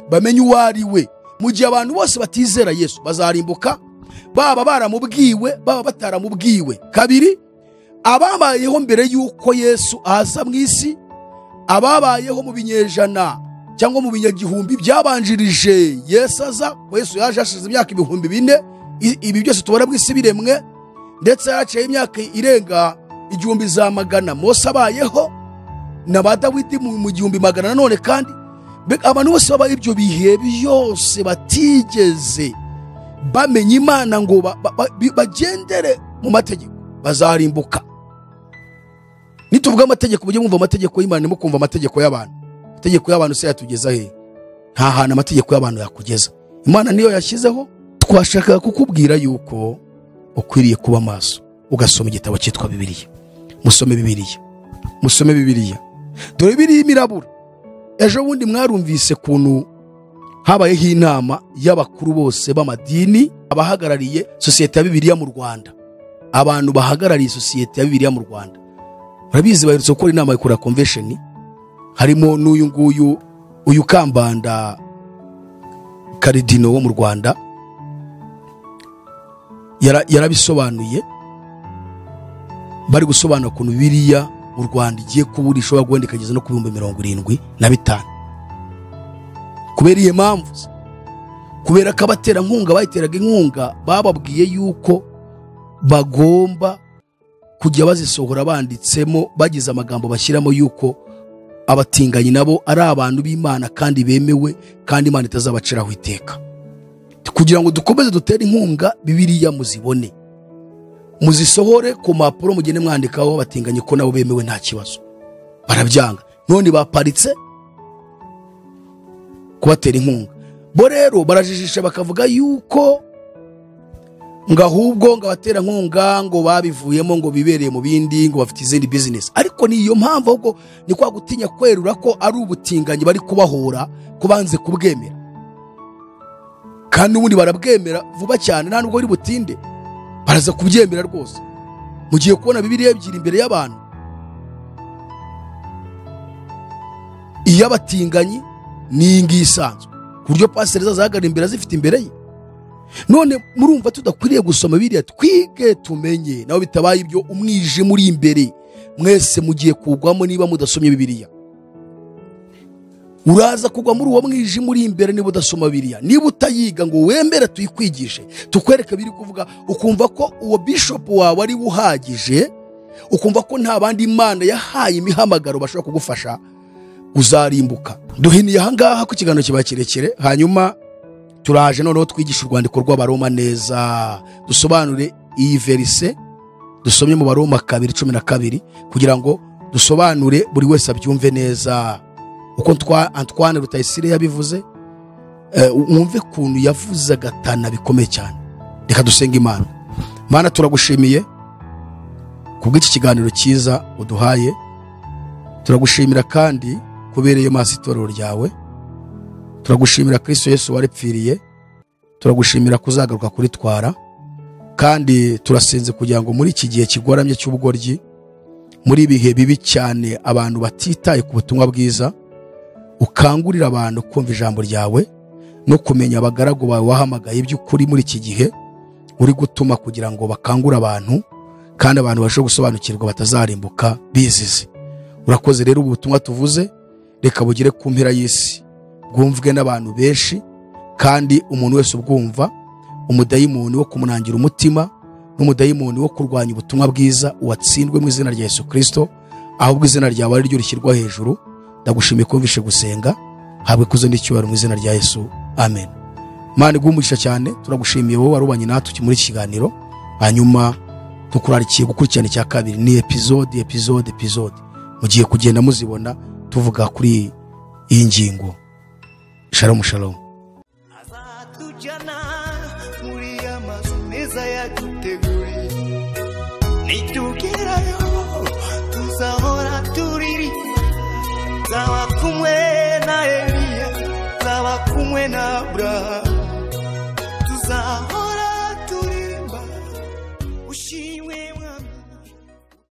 bamenye uwo ari we. Mu gihe abantu bose batizera Yesu bazarimbuka, baba baramubwiwe, baba bataramubwiwe. Kabiri, ababayeho mbere y'uko Yesu aza mu isi, ababayeho mu binyejana cyangwa mu binyagihumbi byabanjirije Yesu aza. Yesu yaje hashize imyaka 4000. Ibi byose tubona mu isi biremwe, ndetse yaciye imyaka irenga 1000 Mose abayeho na ba Dawidi mu 1100 nanone. Kandi abantu bose babaye ibyo bihe byose batigeze bamenya Imana ngo bagendere mu mategeko bazarimbuka. Nituvuga amategeko mujye mwumva amategeko y'Imana, mukumva amategeko y'abantu. Amategeko y'abantu se yatugeza he? Nta hantu amategeko y'abantu yakugeza. Imana niyo yashyizeho. Twashakaga kukubwira yuko ukwiriye kuba maso ugasoma igitabo cyitwa Bibiliya. Musome Bibiliya, musome Bibiliya. Dore Bibiliya imirabura. Ejo bundi mwarumvise kuntu habayeho inama y'abakuru bose b'amadini, abahagarariye sosiyete ya Bibiliya mu Rwanda. Abantu bahagarariye sosiyete ya Bibiliya mu Rwanda murabizi, baherutse gukora inama ikora convention, harimo n'uyu nguyu uyu Kambanda Karidino wo mu Rwanda. Yarabisobanuye, bari gusobanura ukuntu Bibiliya mu Rwanda igiye kubura, ishobora guhenda ikageza no ku 75,000. Kubera iyo mpamvu, kubera ko abaterankunga bayiteraga inkunga bababwiye yuko bagomba kujya bazisohora banditsemo, bagize amagambo bashyiramo yuko abatinganyi nabo ari abantu b'Imana kandi bemewe, kandi Imana itazabaciraho iteka. Kugira ngo dukomeze dutere inkunga Bibiliya muzibone, muzisohore ku mpapuro, mugende mwandikaho abatinganyi ko nabo bemewe nta kibazo. Barabyanga, none baparitse kubatera inkunga. Bo rero barajijisha bakavuga yuko ngo ahubwo ngo abatera nkunga ngo babivuyemo ngo bibereye mu bindi, ngo bafite izindi business. Ariko niyo mpamvu ahubwo ni kwa gutinya kwerura ko ari ubutinganyi bari kubahora kubanze kubwemera. Kandi ubundi barabwemera vuba cyane, nta nubwo bari butinde, baraza kubyemera rwose. Mugiye kubona Bibiliya ebyiri imbere y'abantu, iy'abatinganyi n'iyi ngiyi isanzwe, ku buryo pasiteri azahagarara imbere azifite imbere ye. None murumva tudakwiriye gusoma Bibiliya, twige tumenye? Naho bitabaye ibyo, umwijima uri imbere, mwese mugiye kugwamo niba mudasomye Bibiliya. Uraza kugwa muri uwo mwijima uri imbere niba udasoma Bibiliya, niba utayiga ngo wemere tuyikwigishe, tukwereke biri kuvuga, ukumva ko uwo bishop wawe ari uhagije, ukumva ko nta bandi Imana yahaye imihamagaro bashobora kugufasha, uzarimbuka. Duhiniye aha ngaha ku kiganiro kiba kirekire, hanyuma turaje noneho twigisha urwandiko rw'Abaroma neza, dusobanure iyi verise dusomye mu Baroma 2:12 kugira ngo dusobanure buri wese abyumve neza uko Antoine Rutayisire yabivuze. Mwumve kuntu yavuze agatana bikomeye cyane. Reka dusenge Imana. Mana, turagushimiye kubw'iki kiganiro cyiza uduhaye, turagushimira kandi kubereye maso itorero ryawe, turagushimira Kristo Yesu waripfiriye, turagushimira kuzagaruka kuritwara, kandi turasenze kugira ngo muri iki gihe kigoramye cy'ubugoryi, muri ibihe bibi cyane abantu batitaye ku butumwa bwiza, ukangurira abantu kumva ijambo ryawe no kumenya abagaragu bawe wahamagaye by'ukuri muri iki gihe uri gutuma kugira ngo bakangure abantu, kandi abantu bashobore gusobanukirwa batazarimbuka bizize. Urakoze rero ubu butumwa tuvuze, reka bugere ku mpera y'isi, bwumvwe n'abantu benshi, kandi umuntu wese ubwumva, umudayimoni wo kumunangira umutima n'umudayimoni wo kurwanya ubutumwa bwiza uwatsindwe mu izina rya Yesu Kristo, ahubwo izina ryawe ari ryo rishyirwa hejuru. Ndagushimiye kumvishe gusenga, habwe kuzo n'icyubahiro mu izina rya Yesu, amen. Mana iguhe umugisha cyane, turagushimiye wowe warubanye natwe muri iki kiganiro, hanyuma tukurarikiye gukurikirana icya kabiri, ni episode episode episode mugiye kugenda muzibona tuvuga kuri iyi ngingo. Shalom shalom.
Azatujyana muri ya mazu meza yaduteguriye, nitugerayo tuzahora turirimba, nzaba kumwe na Eliya, nzaba kumwe na Abrahamu.